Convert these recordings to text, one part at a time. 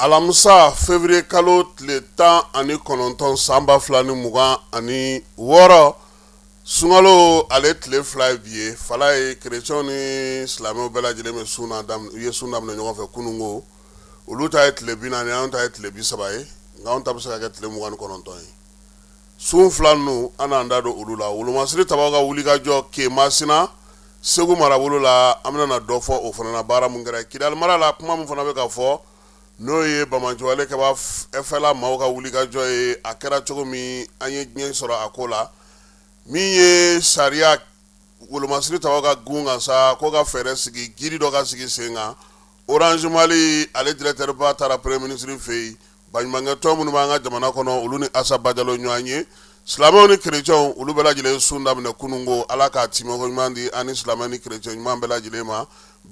Alamisa février kalo tile 19 san 2026, sunkalo ale tile 2 ye bi ye. Fala ye kerecɛnw ni silamɛw bɛɛ lajɛlen bɛ sun u ye sun daminɛ ɲɔgɔn fɛ kununko. Olu ta ye tile 40, anw ta ye tile 30 ye, nka anw ta bɛ se ka kɛ tile 29 ye. Sun fila ninnu, an n'an da don olu la. Wolomasiri tabaw ka wulikajɔ ke Masina, Segu marabolo la, an bɛna na dɔ fɔ o fana na. Baara mun kɛra Kidali mara la, kuma min fana bɛ ka fɔ, n'o ye banbaanciwale kɛba FLA maaw ka wulikajɔ ye, a kɛra cogo min, an ye diɲɛ sɔrɔ a ko la. Min ye sariya wolomasiri tabaw ka gun kan sa, ko ka fɛɛrɛ sigi, giri dɔ ka sigi sen kan. Orange Mali ale directeur ba taara premier ministre fɛ yen. Baɲumankɛtɔn minnu b'an ka jamana kɔnɔ, olu ni Asa Bajalo ɲɔgɔn ye. Silamɛw ni kerecɛnw, olu bɛɛ lajɛlen sun daminɛ kununko. Ala k'a timɛko ɲuman di an ni silamɛ ni kerecɛn ɲuman bɛɛ lajɛlen ma.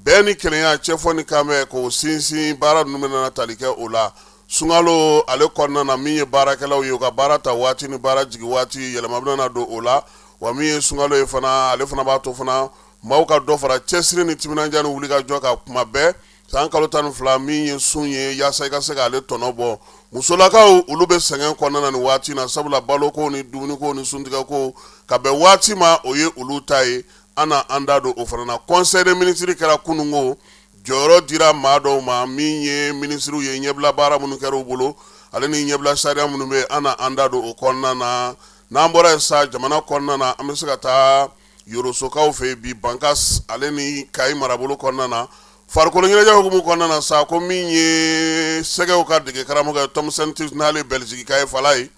Bɛn ni kelenya, cɛfɔ ni kanbɛn, k'o sinsin, baara ninnu bɛna tali kɛ o la sunkalo ale kɔnɔna na. Min ye baarakɛlaw ye, u ka baara ta waati ni baara jigin waati, yɛlɛma bɛna don o la. Wa min ye sunkalo ye fana, ale fana b'a to fana maaw ka dɔ fara cɛsiri ni timinandiya ni wulikajɔ kan kuma bɛɛ san kalo 12 min ye sun ye, yaasa i ka se k'ale tɔnɔ bɔ. Musolakaw, olu bɛ sɛgɛn kɔnɔna na nin waati na, sabula baloko ni dumuniko ni suntigɛko ka bɛn waati ma, o ye olu ta ye. An na an da don o fana na. Conseil des ministres kɛra kununko, jɔyɔrɔ dira maa dɔw ma min ye minisiriw ye, ɲɛbila baara minnu kɛra u bolo, ale ni ɲɛbila sariya minnu bɛ, an na an da don o kɔnɔna na. N'an bɔra yen sa, jamana kɔnɔna na, an bɛ se ka taa Yorosokaw fɛ yen bi, Bankas ale ni Kayi marabolo kɔnɔna na, farikolo ɲɛnajɛ hukumu kɔnɔna na sa, ko min ye sɛgɛw ka dege karamɔgɔ ye Tom Saintfiet, n'ale Bɛlizikika ye, fala ye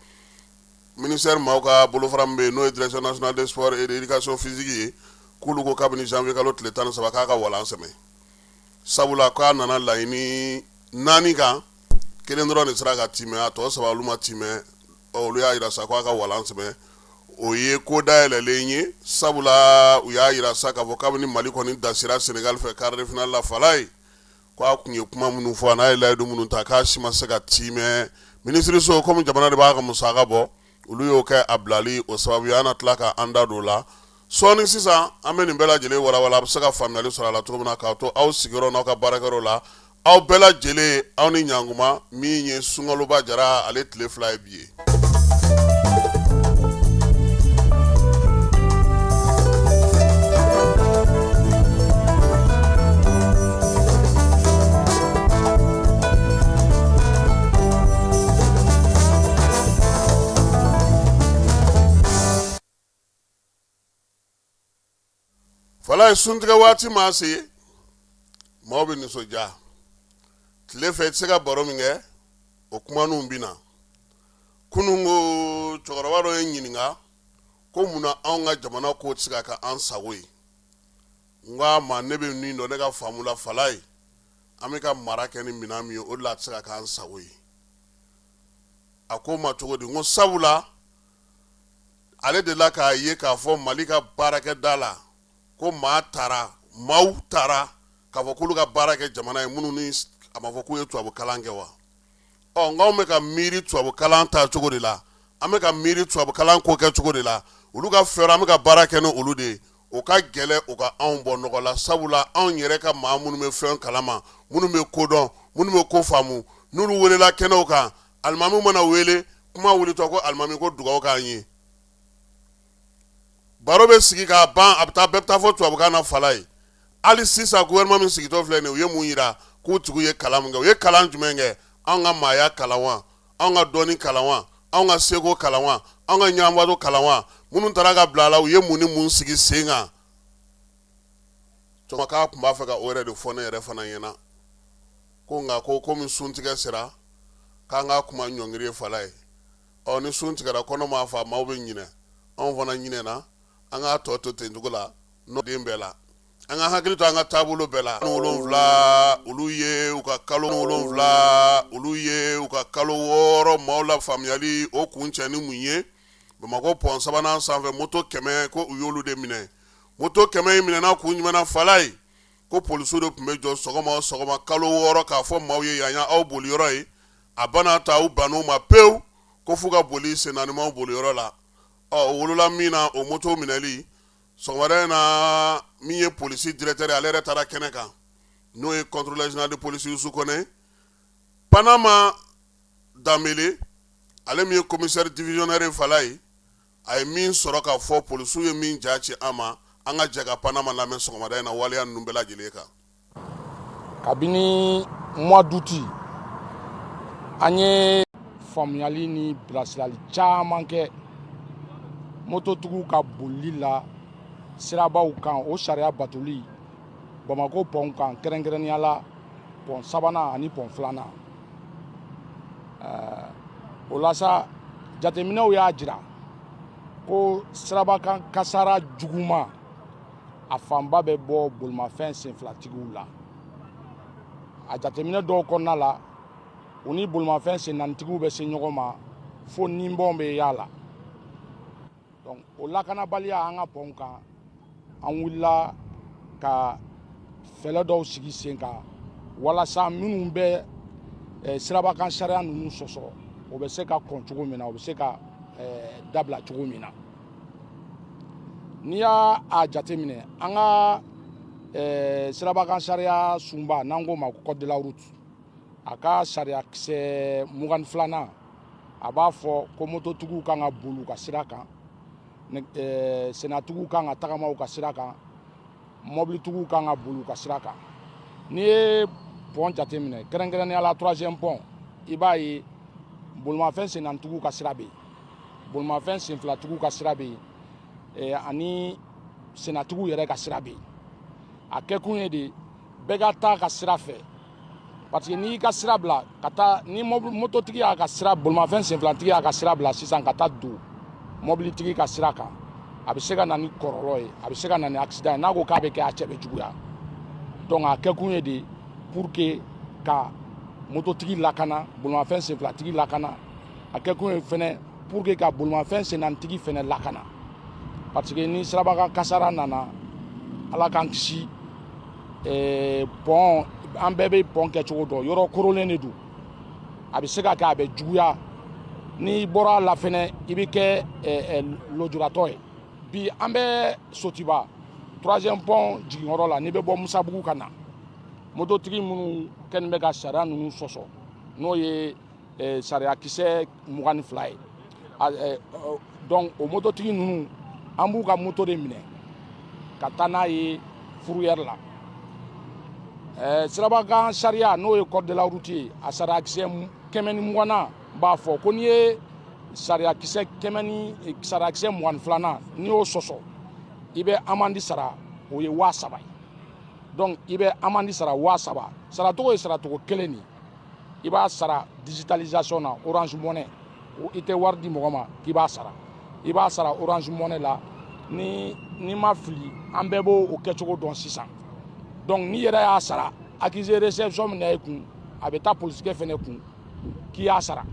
ministère maaw ka bolofara min bɛ yen, n'o ye direction nationale des sports et de l'éducation physique ye, k'olu ko kabini janvier kalo tile 13 k'a ka walan sɛmɛ, sabula k'a nana laɲini naani kan, kelen dɔrɔn de sera ka timɛ, a tɔ saba olu ma timɛ. Olu y'a jira sa k'a ka walan sɛmɛ. O ye ko dayɛlɛlen ye, sabula u y'a jira sa k'a fɔ kabini Mali kɔni dasira Senegal fɛ quart de finale la, fala ye ko a tun ye kuma minnu fɔ, a n'a ye layidu minnu ta, k'a si ma se ka timɛ. Minisiriso, komi jamana de b'a ka musaka bɔ, olu y'o kɛ a bilali o sababu ye. An na tila ka an da don o la sɔɔni. Sisan an bɛ nin bɛɛ lajɛlen walawala, a bɛ se ka faamuyali sɔrɔ a la cogo min na, k'a to aw sigiyɔrɔ n'aw ka baarakɛyɔrɔ la. Aw bɛɛ lajɛlen, aw ni ɲankuma. Min ye sunkaloba jara ale tile 2 ye bi ye. Fala ye suntigɛ waati maa se, maaw bɛ nisɔndiya. Tile fɛ i tɛ se ka baro min kɛ, o kumaninw bɛ na. Kunun ko cɛkɔrɔba dɔ ye n ɲininka ko munna anw ka jamana ko tɛ se ka kɛ an sago ye. N ko a ma, ne bɛ min dɔn, ne ka faamu la, fala ye an bɛ ka mara kɛ ni minɛn min ye, o de la a tɛ se ka kɛ an sago ye. A ko n ma cogo di? N ko sabula ale delila k'a ye k'a fɔ Mali ka baarakɛda la ko maa taara, maaw taara k'a fɔ k'olu ka baara kɛ jamana ye, minnu ni a ma fɔ k'u ye tubabu kalan kɛ wa. Ɔ nka anw bɛ ka miiri tubabu kalan ta cogo de la, an bɛ ka miiri tubabu kalan ko kɛ cogo de la, olu ka fɛɛrɛ, an bɛ ka baara kɛ ni olu de ye. O ka gɛlɛn u ka anw bɔ nɔgɔ la, sabula anw yɛrɛ ka maa minnu bɛ fɛn kalama, minnu bɛ ko dɔn, minnu bɛ ko faamu, n'olu welela kɛnɛw kan, alimamiw mana wele, kuma wulitɔ ko alimami ko dugawu k'an ye, baro bɛ sigi k'a ban, a bɛ taa, bɛɛ bɛ taa fɔ tubabukan na. Fala ye hali sisan gouvernement min sigitɔ filɛ nin ye, u ye mun yira k'u tigiw ye kalan min kɛ? U ye kalan jumɛn kɛ? Anw ka maaya kalan wa? Anw ka dɔnni kalan wa? Anw ka seko kalan wa? Anw ka ɲɛnabɔ kalan wa? Minnu taara ka bila a la, u ye mun ni mun sigi sen kan? Cɛkɔrɔba k'a tun b'a fɛ ka o yɛrɛ de fɔ ne yɛrɛ fana ɲɛna ko nka ko komi suntigɛ sera, k'an ka kuma ɲɔngiri ye fala ye. Ɔ ni sun tigɛra, kɔnɔ maa fa, maaw bɛ ɲinɛ, anw fana ɲinɛna, an k'a tɔ to ten cogo la. N'o den bɛɛ la, an ka hakili to an ka taabolo bɛɛ la. 7 olu ye u ka kalo 7, olu ye u ka kalo 6 maaw la faamuyali o kuncɛ ni mun ye? Bamakɔ pɔn sabanan sanfɛ, moto 100, ko u y'olu de minɛ. Moto 100 in minɛna kun jumɛn na? Fala ye ko polisiw de tun bɛ jɔ sɔgɔma o sɔgɔma kalo 6 k'a fɔ maaw ye yan y'aw boliyɔrɔ ye. A bana ta, u bann'o ma pewu, ko f'u ka boli sennaanimaw boliyɔrɔ la. Ɔ o wolola min na, o moto minɛli sɔgɔmada in na, min ye polisi directeur ye, ale yɛrɛ taara kɛnɛ kan, n'o ye contrôleur général de police Yusu Kɔnɛ. Panama Danbele, ale min ye commissaire divisionnaire ye Falaye, a ye min sɔrɔ k'a fɔ, polisiw ye min ja ci an ma, an ka jɛ ka Panama lamɛn sɔgɔmada in na waleya ninnu bɛɛ lajɛlen kan. Kabini mois d'août, an ye faamuyali ni bilasirali caman kɛ mototigiw ka bolili la sirabaw kan, o sariya batoli Bamakɔ pɔnw kan, kɛrɛnkɛrɛnnenya la pɔn sabanan ani pɔn filanan. O la sa, jateminɛw y'a jira ko sirabakan kasara juguman, a fanba bɛ bɔ bolimafɛn senfilatigiw la. A jateminɛ dɔw kɔnɔna la, u ni bolimafɛn sennaanitigiw bɛ se ɲɔgɔn ma fo ninbɔn bɛ y'a la. Donc o lakanabaliya an ka pɔnw kan, an wulila ka fɛɛrɛ dɔw sigi sen kan walasa minnu bɛ sirabakan sariya ninnu sɔsɔ, o bɛ se ka kɔn cogo min na, o bɛ se ka dabila cogo min na. N'i y'a a jateminɛ, an ka sirabakan sariya sunba, n'an k'o ma ko code de la route, a ka sariya kisɛ 22nan, a b'a fɔ ko mototigiw kan ka boli u ka sira kan, sennatigiw kan ka tagama u ka sira kan, mɔbilitigiw kan ka boli u ka sira kan. N'i ye pɔn jateminɛ, kɛrɛnkɛrɛnnenya la troisième pɔn, i b'a ye bolimafɛn sennaanitigiw ka sira bɛ yen, bolimafɛn senfilatigiw ka sira bɛ yen, ani sennatigiw yɛrɛ ka sira bɛ yen. A kɛkun ye de bɛɛ ka taa ka sira fɛ, parce que n'i y'i ka sira bila ka taa, ni mototigi y'a ka sira, bolimafɛn senfilatigi y'a ka sira bila sisan ka taa don mɔbilitigi ka sira kan, a bɛ se ka na ni kɔlɔlɔ ye, a bɛ se ka na ni accident ye. N'a ko k'a bɛ kɛ, a cɛ bɛ juguya. Donc a kɛkun ye de pour que ka mototigi lakana, bolimafɛn senfilatigi lakana. A kɛkun ye fɛnɛ pour que ka bolimafɛn sennaanitigi fɛnɛ lakana, parce que ni sirabakan kasara nana, Ala k'an kisi, pɔn, an bɛɛ bɛ pɔn kɛcogo dɔn, yɔrɔ korolen de don, a bɛ se ka kɛ a bɛ juguya. N'i bɔra a la fɛnɛ, i bɛ kɛ lujuratɔ ye. Bi an bɛ Sotiba troisième pɔn jiginyɔrɔ la. N'i bɛ bɔ Musabugu ka na, mototigi minnu kɛlen bɛ ka sariya ninnu sɔsɔ, n'o ye sariya kisɛ 22 ye, donc o mototigi ninnu, an b'u ka moto de minɛ ka taa n'a ye fourrière la. Sirabakan sariya, n'o ye code de la route ye, a sariya kisɛ 120nan b'a fɔ ko n'i ye sariya kisɛ kɛmɛ ni sariya kisɛ 22nan, n'i y'o sɔsɔ, i bɛ amende sara, o ye 3000 ye. Donc i bɛ amende sara 3000. Saracogo ye saracogo kelen de ye, i b'a sara digitalisation na, Orange Money. I tɛ wari di mɔgɔ ma k'i b'a sara, i b'a sara Orange Money la. Ni ma fili, an bɛɛ b'o o kɛcogo dɔn sisan. Donc n'i yɛrɛ y'a sara, accusé réception min na i kun, a bɛ taa polisikɛ fɛnɛ kun k'i y'a sara.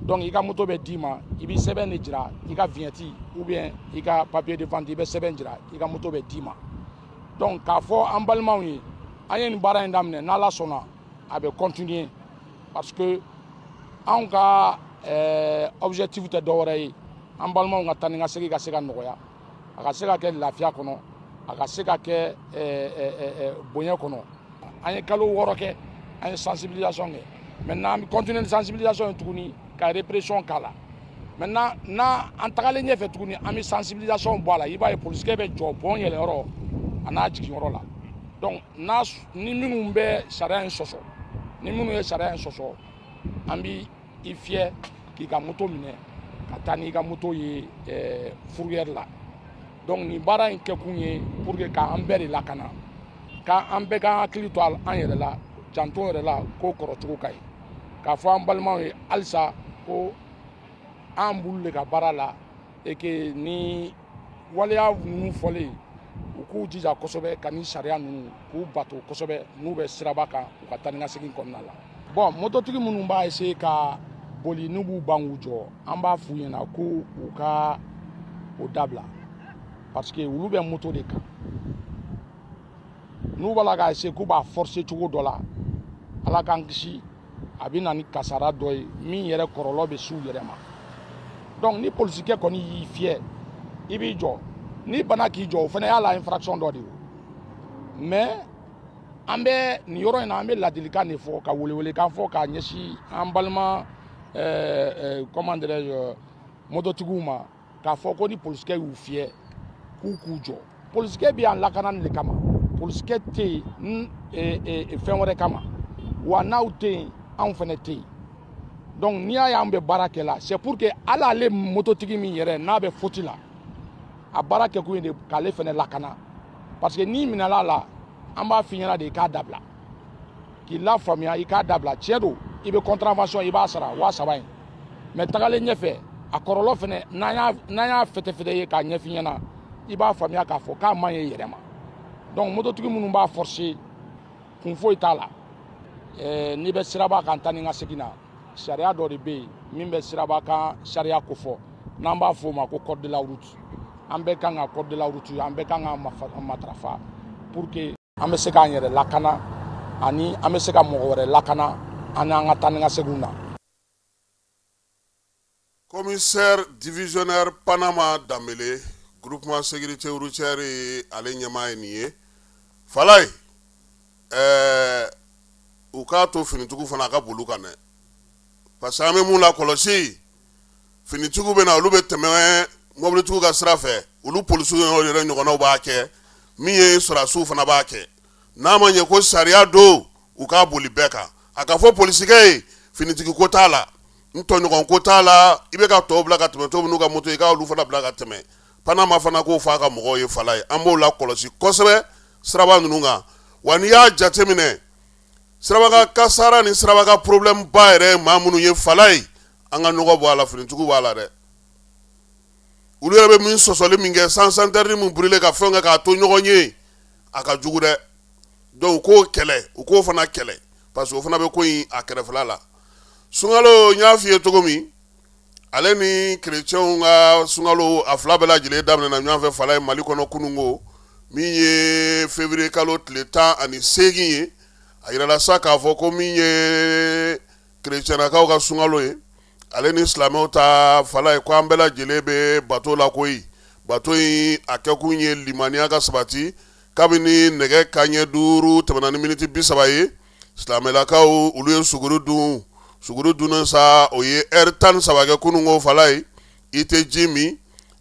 Donc i ka moto bɛ d'i ma, i bɛ sɛbɛn de jira, i ka vignette ou bien i ka papier de vente, i bɛ sɛbɛn jira, i ka moto bɛ d'i ma. Donc k'a fɔ an balimaw ye, an ye nin baara in daminɛ, n'Ala sɔnna a bɛ continuer, parce que anw ka objectif tɛ dɔwɛrɛ ye, an balimaw ka taa ni ka segin ka se ka nɔgɔya, a ka se ka kɛ lafiya kɔnɔ, a ka se ka kɛ bonya kɔnɔ. An ye kalo 6 kɛ, an ye sensibilisation kɛ. Maintenant an bɛ continuer ni sensibilisation ye tuguni ka répression k'a la. Maintenant n'a an tagalen ɲɛfɛ tuguni, an bɛ sensibilisation bɔ a la. I b'a ye polisikɛ bɛ jɔ pɔn yɛlɛyɔrɔ a n'a jiginyɔrɔ la. Donc n'a ni minnu bɛ sariya in sɔsɔ, ni minnu ye sariya in sɔsɔ, an bɛ i fiyɛ k'i ka moto minɛ ka taa n'i ka moto ye fourrière la. Donc nin baara in kɛkun ye pour que k'an bɛɛ de lakana, k'an bɛɛ k'an hakili to an yɛrɛ la, janto yɛrɛ la ko kɔrɔcogo ka ɲi. K'a fɔ an balimaw ye halisa ko an b'olu de ka baara la et que ni waleya ninnu fɔlen, u k'u jija kosɛbɛ ka ni sariya ninnu k'u bato kosɛbɛ n'u bɛ siraba kan, u ka taa ni ka segin kɔnɔna la. Bon, mototigi minnu b'a essayer ka boli, n'u b'u ban k'u jɔ, an b'a f'u ɲɛna ko u ka o dabila, parce que olu bɛ moto de kan. N'u b'a la k'a essayer k'u b'a forcer cogo dɔ la, Ala k'an kisi, a bɛ na ni kasara dɔ ye min yɛrɛ kɔlɔlɔ bɛ s'u yɛrɛ ma. Donc ni polisikɛ kɔni y'i fiyɛ, i b'i jɔ. N'i banna k'i jɔ, o fana y'a la infraction dɔ de ye. Mais An bɛ nin yɔrɔ in na, an bɛ ladilikan de fɔ, ka welewelekan fɔ k'a ɲɛsin an balima comment dirais-je, mototigiw ma, k'a fɔ ko ni polisikɛ y'u fiyɛ, k'u k'u jɔ. Polisikɛ bɛ yan lakanani de kama. Polisikɛ tɛ yen fɛn wɛrɛ kama. Wa n'aw tɛ yen, anw fana tɛ yen. Donc n'i y'a ye an bɛ baara kɛ la, c'est pour que hali ale mototigi min yɛrɛ n'a bɛ faute la, a baara kɛkun ye de k'ale fana lakana, parce que n'i minɛla a la, an b'a f'i ɲɛna de i k'a dabila, k'i lafaamuya i k'a dabila. Tiɲɛ don, i bɛ contravention, i b'a sara 3000 ye, mais tagalen ɲɛfɛ, a kɔlɔlɔ fana, n'an y'a fɛtɛfɛtɛ ye k'a ɲɛf'i ɲɛna, i b'a faamuya k'a fɔ k'a man ɲi i yɛrɛ ma. Donc mototigi minnu b'a forcer, kun foyi t'a la. N'i bɛ siraba kan taa ni ka segin na, sariya dɔ de bɛ yen min bɛ siraba kan sariya kofɔ, n'an b'a fɔ o ma ko code de la route. An bɛɛ kan ka code de la route, an bɛɛ kan ka matarafa pour que an bɛ se k'an yɛrɛ lakana ani an bɛ se ka mɔgɔ wɛrɛ lakana an n'an ka taa ni ka seginw na. Commissaire divisionnaire Panama Danbele, groupement sécurité routière ye, ale ɲɛmaa ye nin ye. Falaye, u k'a to finitigiw fana ka boli kan dɛ, parce que an bɛ mun lakɔlɔsi, finitigiw bɛ na, olu bɛ tɛmɛ mobilitigiw ka sira fɛ. Olu polisiw yɛrɛ ɲɔgɔnnaw b'a kɛ, min ye sɔrɔdasiw fana b'a kɛ. N'a ma ɲɛ ko sariya don, u k'a boli bɛɛ kan. A ka fɔ polisikɛ ye, finitigi ko t'a la, n tɔɲɔgɔn ko t'a la, i bɛ ka tɔw bila ka tɛmɛ cogo min n'u ka moto, i ka olu fana bila ka tɛmɛ. Panama fana k'o fɔ a ka mɔgɔw ye. Falaye, an b'o lakɔlɔsi kosɛbɛ siraba ninnu kan. Wa n'i y'a jateminɛ, siraba kasara ni siraba kan problème ba yɛrɛ ye maa minnu ye, Falaye, an ka nɔgɔ bɔ a la, finitigiw b'a la dɛ. Olu yɛrɛ bɛ min sɔsɔli min kɛ, sens interdit min brûler ka fɛn kɛ k'a to ɲɔgɔn ye, a ka jugu dɛ. Donc u k'o kɛlɛ, u k'o fana kɛlɛ, parce que o fana bɛ ko in a kɛrɛfɛla la. Sunkalo, n y'a f'i ye cogo min, ale ni kerecɛnw ka sunkalo, a fila bɛɛ lajɛlen daminɛna ɲɔgɔn fɛ, Falaye, Mali kɔnɔ kununko, min ye février kalo tile 18 ye. A yirala sa k'a fɔ ko min ye kerecɛnnakaw ka sunkalo ye, ale ni silamɛw ta, Falaye, ko an bɛɛ lajɛlen bɛ bato la koyi. Bato in, a kɛkun ye limaniya ka sabati. Kabini nɛgɛ kanɲɛ 5 tɛmɛna ni miniti 30 ye, silamɛlakaw olu ye suguri dun. Suguri dunnen sa, o ye ɛri 13 kɛ kununko, Falaye. I tɛ ji min,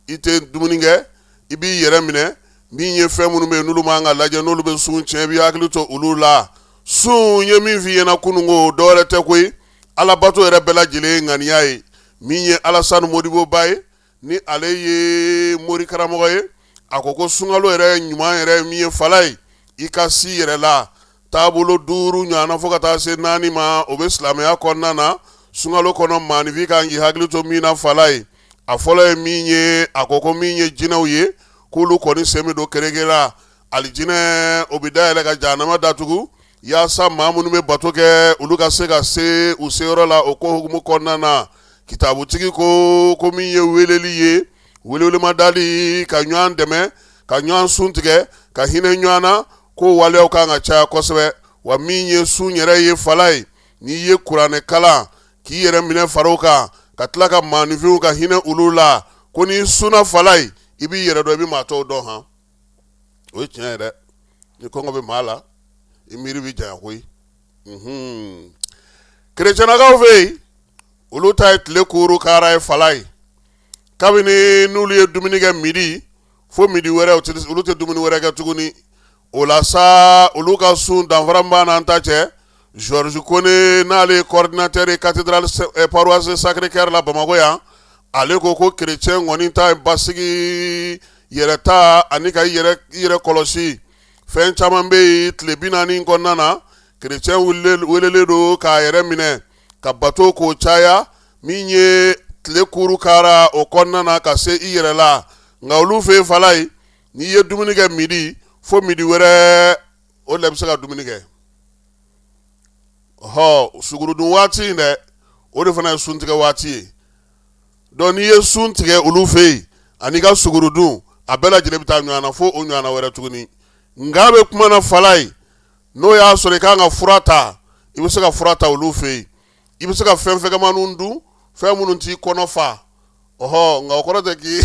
i tɛ dumuni kɛ, i b'i yɛrɛ minɛ. Min ye fɛn minnu bɛ yen n'olu man ka lajɛ, n'olu bɛ sun tiɲɛ, i b'i hakili to olu la. Sun ye min f'i ɲɛna kununko, dɔwɛrɛ tɛ koyi, alabato yɛrɛ bɛɛ lajɛlen ŋaniya ye min ye. Alasani Modibo Ba ye, ni ale ye mori karamɔgɔ ye, a ko ko sunkalo yɛrɛ ɲuman yɛrɛ min ye, Falaye, i ka si yɛrɛ la taabolo 5 ɲɔgɔnna fo ka taa se 4 ma, o bɛ silamɛya kɔnɔna na. Sunkalo kɔnɔ, maaninfin kan k'i hakili to min na, Falaye, a fɔlɔ ye min ye, a ko ko min ye jinɛw ye, k'olu kɔni sen bɛ don kereke la. Alijinɛ, o bɛ dayɛlɛ ka jahanama datugu, yaasa maa minnu bɛ bato kɛ, olu ka se ka se u seyɔrɔ la. O ko hukumu kɔnɔna na, kitabutigi ko ko min ye weleli ye, welewelemadali, ka ɲɔgɔn dɛmɛ, ka ɲɔgɔn sun tigɛ, ka hinɛ ɲɔgɔn na, ko waleyaw kan ka caya kosɛbɛ. Wa min ye sun yɛrɛ ye, Falaye, n'i ye kuranɛ kalan, k'i yɛrɛ minɛ faraw kan, ka tila ka maaninfinw ka hinɛ olu la, ko n'i sunna, Falaye, i b'i yɛrɛ dɔn, i bɛ maa tɔw dɔn. Han, o ye tiɲɛ ye dɛ. Ni kɔngɔ bɛ maa la, i miiri bɛ janya koyi. Kerecɛnnakaw fɛ yen, olu ta ye tile kuuru kara ye, Falaye. Kabini n'olu ye dumuni kɛ midi fo midi wɛrɛ, olu tɛ dumuni wɛrɛ kɛ tuguni. O la sa, olu ka sun danfara b'a n'an ta cɛ. Georges Kone, n'ale ye coordinateur ye cathédrale paroisse Sacré Cœur la Bamakɔ yan, ale ko ko kerecɛn kɔni ta ye basigi, yɛrɛ ta ani ka i yɛrɛ kɔlɔsi. Fɛn caman bɛ yen tile 40 kɔnɔna na, kerecɛn welelen don k'a yɛrɛ minɛ, ka bato k'o caya, min ye tile kuuru kara o kɔnɔna na, ka se i yɛrɛ la. Nka olu fɛ yen, Falaye, n'i ye dumuni kɛ midi fo midi wɛrɛ, o de bɛ se ka dumuni kɛ. Ɔhɔ, sugurudun waati in dɛ, o de fana ye suntigɛ waati ye. Donc n'i ye sun tigɛ olu fɛ yen ani ka sugurudun, a bɛɛ lajɛlen bɛ taa ɲɔgɔn na fo o ɲɔgɔnna wɛrɛ tuguni. Nka a bɛ kuma na, Falaye, n'o y'a sɔrɔ i kan ka fura ta, i bɛ se ka fura ta olu fɛ yen. I bɛ se ka fɛn fɛgɛmanninw dun, fɛn minnu t'i kɔnɔ fa. Ɔhɔ, nka o kɔrɔ tɛ k'i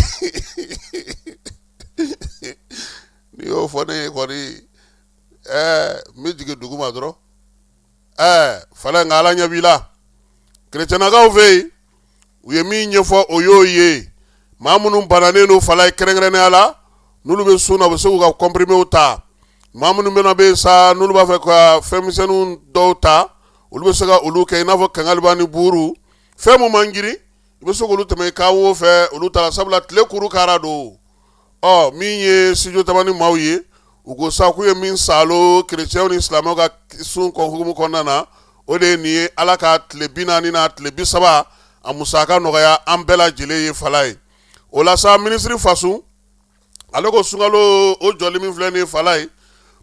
n'i y'o fɔ ne ye kɔni. Ɛɛ, n bɛ jigin dugu ma dɔrɔn. Ɛɛ, Falaye, nka Ala ɲɛ b'i la. Kerecɛnnakaw fɛ yen, u ye min ɲɛfɔ, o y'o ye. Maa minnu bananen don, Falaye, kɛrɛnkɛrɛnnenya la, n'olu bɛ sun na, u bɛ se k'u ka comprimés ta. Maa minnu bɛna bɛ yen sa, n'olu b'a fɛ ka fɛnmisɛnninw dɔw ta, olu bɛ se ka olu kɛ, i n'a fɔ kangaliba ni buuru. Fɛn mun man girin, i bɛ se k'olu tɛmɛ i kan wo fɛ, olu ta, sabula tile kuru kara don. Ɔ, min ye studio Tamani maaw ye, u ko sa k'u ye min saalo kerecɛnw ni silamɛw ka sun kɔ hukumu kɔnɔna na, o de ye nin ye: Ala ka tile 40 n'a tile 30 a musaka nɔgɔya an bɛɛ lajɛlen ye. Falaye, o la sa, minisiri Fasun, ale ko sunkalo o jɔli min filɛ nin ye, Falaye,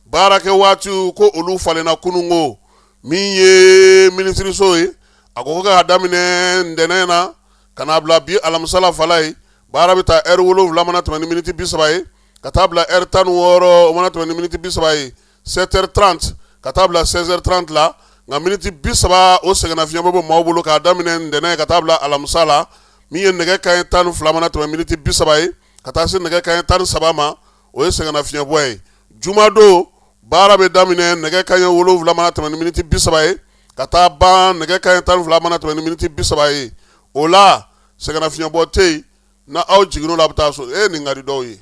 baarakɛ waatiw ko olu falenna kununko. Min ye minisiriso ye, a ko k'a daminɛ ntɛnɛn na ka n'a bila bi alamisa la, Falaye, baara bɛ taa ɛri 7 mana tɛmɛ ni miniti 30 ye ka taa bila ɛri 16 o mana tɛmɛ ni miniti 30 ye, 7h30 ka taa bila 16h30 la. Nka miniti 30 o sɛgɛnnafiɲɛ bɛ bɔ maaw bolo k'a daminɛ ntɛnɛn ka taa bila alamisa la. Min ye nɛgɛ kanɲɛ 12 mana tɛmɛ miniti 30 ye ka taa se nɛgɛ kanɲɛ 13 ma, o ye sɛgɛnnafiɲɛbɔ ye. Jumadon, baara bɛ daminɛ nɛgɛ kanɲɛ 7 mana tɛmɛ ni miniti 30 ye ka taa ban nɛgɛ kanɲɛ 12 mana tɛmɛ ni miniti 30 ye. O la, sɛgɛnnafiɲɛbɔ tɛ yen. Na aw jiginn'o la, a bɛ taa so. E, nin ka di dɔw ye.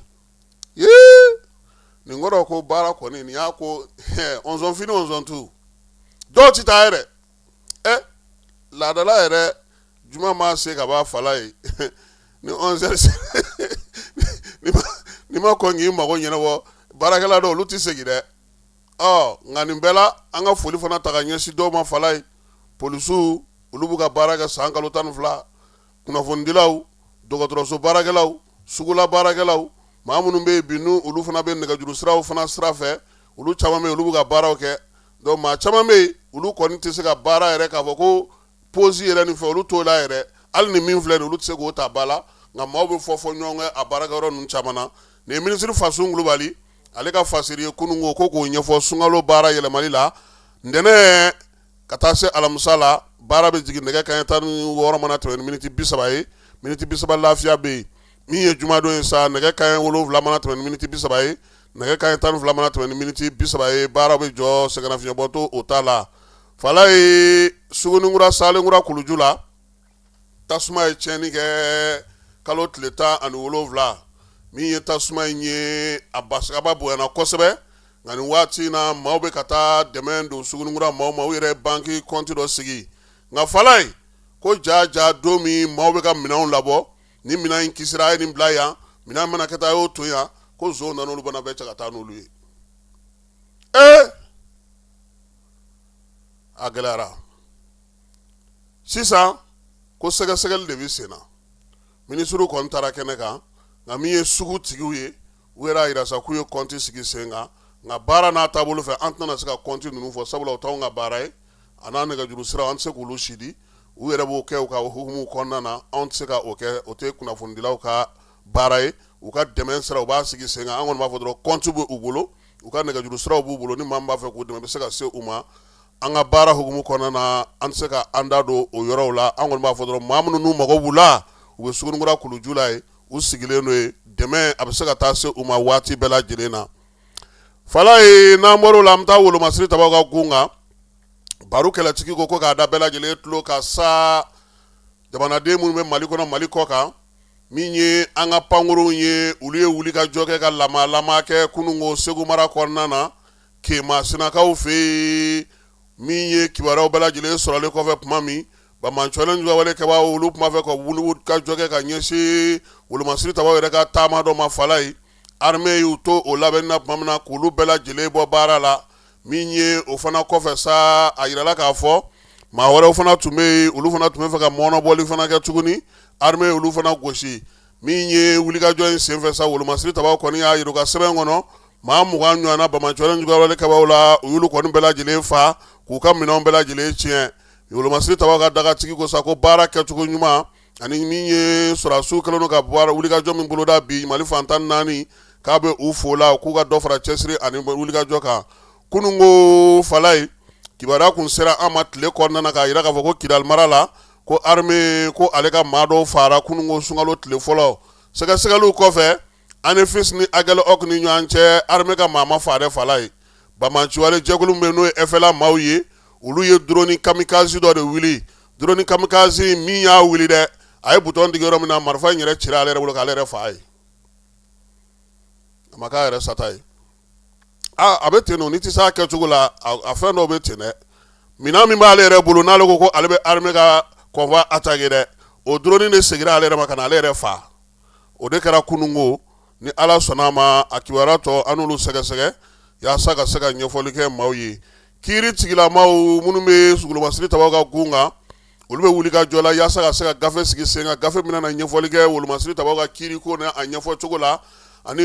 Yee, nin kɔrɔ ko baara kɔni nin y'a ko onzon fini onzon tu. Dɔw tɛ taa yɛrɛ. Ɛ, laadala yɛrɛ, juma ma se ka ban, Falaye, ni 11h n'i ma kɔn k'i mago ɲɛnabɔ, baarakɛla dɔw, olu tɛ segin dɛ. Ɔ, nka nin bɛɛ la, an ka foli fana ta ka ɲɛsin dɔw ma, Falaye. Polisiw, olu b'u ka baara kɛ san kalo 12. Kunnafonidilaw, dɔgɔtɔrɔso baarakɛlaw, sugula baarakɛlaw, maa minnu bɛ yen bi, n'u olu fana bɛ nɛgɛjuru siraw fana sira fɛ, olu caman bɛ yen, olu b'u ka baaraw kɛ. Donc maa caman bɛ yen, olu kɔni tɛ se ka baara yɛrɛ k'a fɔ ko pause yɛrɛ nin fɛ, olu t'o la yɛrɛ. Hali ni min filɛ nin, olu tɛ se k'o ta ba la. Nka maaw bɛ fɔ fɔ ɲɔgɔn kɔ a baarakɛyɔrɔ ninnu caman na. Nin ye minisiri Fasun Kulubali, ale ka fasiri ye kunun ko k'o ɲɛfɔ sunkalo baara yɛlɛmali la ntɛnɛn ka taa se alamisa la. Baara bɛ jigin nɛgɛ kanɲɛ 16 mana tɛmɛ ni miniti 30 ye, miniti 30 lafiya bɛ yen. Min ye jumadon ye sa, nɛgɛ kanɲɛ 7 mana tɛmɛ ni miniti 30 ye, nɛgɛ kanɲɛ 12 mana tɛmɛ ni miniti 30 ye, baara bɛ jɔ, sɛgɛnnafiɲɛbɔ to o t'a la. Falaye, Suguninkura Salenkura kuluju la, tasuma ye tiɲɛni kɛ kalo tile 17. Min ye tasuma in ye, a basaba bonyana kosɛbɛ. Nka nin waati in na, maaw bɛ ka taa dɛmɛ don Suguninkura maaw ma. U yɛrɛ banki kɔnti dɔ sigi. Nka Falaye, ko ja ja, don min maaw bɛ ka minɛnw labɔ, ni minɛn in kisira, a ye nin bila yan, minɛn mana kɛ taa, a y'o to yan, ko zon nana olu bana bɛɛ cɛ ka taa n'olu ye. Ee, a gɛlɛyara sisan. Ko sɛgɛsɛgɛli de bɛ sen na. Minisiriw kɔni taara kɛnɛ kan. Nka min ye sugu tigiw ye, u yɛrɛ y'a jira sa k'u ye kɔnti sigi sen kan. Nka baara n'a taabolo fɛ, an tɛna se ka kɔnti ninnu fɔ, sabula o t'anw ka baara ye. A n'a nɛgɛjuru siraw, an tɛ se k'olu si di. U yɛrɛ b'o kɛ u ka hukumu kɔnɔna na, anw tɛ se ka o kɛ. O tɛ kunnafonidilaw ka baara ye. U ka dɛmɛ sira, u b'a sigi sen kan. An kɔni b'a fɔ dɔrɔn, kɔnti bɛ u bolo, u ka nɛgɛjuru siraw b'u bolo. Ni maa min b'a fɛ k'u dɛmɛ, bɛ se ka se u ma. An ka baara hukumu kɔnɔna na, an tɛ se ka an da don o yɔrɔw la. An kɔni b'a fɔ dɔrɔn, maa minnu n'u mago b'u la, u bɛ Suguninkura kuluju la yen, u sigilen don yen. Dɛmɛ a bɛ se ka taa se u ma waati bɛɛ lajɛlen na. Falaye, n'an bɔr'o la, an bɛ taa Wolomasiri tabaw ka gun kan. Baro kɛlɛtigi ko k'a da bɛɛ lajɛlen tulo ka sa, jamanaden minnu bɛ Mali kɔnɔ, Mali kɔ kan, min ye an ka pankurunw ye, olu ye wuli ka jɔ kɛ ka lamalama kɛ kununko Segu mara kɔnɔna na, Kemassinakaw fɛ yen. Min ye kibaruyaw bɛɛ lajɛlen sɔrɔlen kɔfɛ, tuma min banbaanciwale juguyawale kɛbaaw, olu tun b'a fɛ ka wuli ka jɔ kɛ ka ɲɛsin Wolomasiri tabaw yɛrɛ ka taama dɔ ma, Falaye, armée y'u to o labɛnni na tuma min na, k'olu bɛɛ lajɛlen bɔ baara la. Min ye o fana kɔfɛ sa, a yirala k'a fɔ maa wɛrɛw fana tun bɛ yen, olu fana tun bɛ fɛ ka mɔnɔbɔli fana kɛ tuguni. Armée olu fana gosi. Min ye wulikajɔ in senfɛ sa, Wolomasiri tabaw kɔni y'a yira u ka sɛbɛn kɔnɔ, maa 20 ɲɔgɔnna banbaanciwale juguyawale kɛbaaw la, u y'olu kɔni bɛɛ lajɛlen fa k'u ka minɛnw bɛɛ lajɛlen tiɲɛ. Wolomasiri tabaw ka dagatigi ko sa ko baara kɛcogo ɲuman ani min ye sɔrɔdasiw kɛlen don ka baara wulikajɔ min boloda bi Mali fan 14, k'a bɛ u fo la, k'u ka dɔ fara cɛsiri ani wulikajɔ kan. Kununko, Falaye, kibaruya kun sera an ma tile kɔnɔna na k'a jira k'a fɔ ko Kidali mara la, ko armée ko ale ka maa dɔw faara kununko sunkalo tile fɔlɔ. Sɛgɛsɛgɛliw kɔfɛ, Anefis ni Aguelhok ni ɲɔgɔn cɛ, armée ka maa ma faa dɛ, Falaye. Banbaanciwale jɛkulu min bɛ n'o ye FLA maaw ye, olu ye drone kamikaze dɔ de wuli. Drone kamikaze min y'a wuli dɛ, a ye bouton digi yɔrɔ min na, marifa in yɛrɛ cira ale yɛrɛ bolo k'ale yɛrɛ faa ye. A ma k'a yɛrɛ sata ye. Aa, a bɛ ten nɔ, n'i tɛ s'a kɛcogo la, a fɛn dɔw bɛ ten dɛ. Minɛn min b'ale yɛrɛ bolo, n'ale ko ko ale bɛ armée ka convoi attaquer dɛ, o drone de seginna ale yɛrɛ ma ka na ale yɛrɛ faa. O de kɛra kununko. Ni Ala sɔnna a ma, a kibaruya tɔ an n'olu sɛgɛsɛgɛ yaasa ka se ka ɲɛfɔli kɛ maaw ye. Kiiri tigilamaw minnu bɛ wolomasiri tabaw ka gun kan, olu bɛ wuli ka jɔ la yaasa ka se ka gafe sigi sen kan, gafe min na ɲɛfɔli kɛ wolomasiri tabaw ka kiiri ko n'a ɲɛfɔ cogo la, ani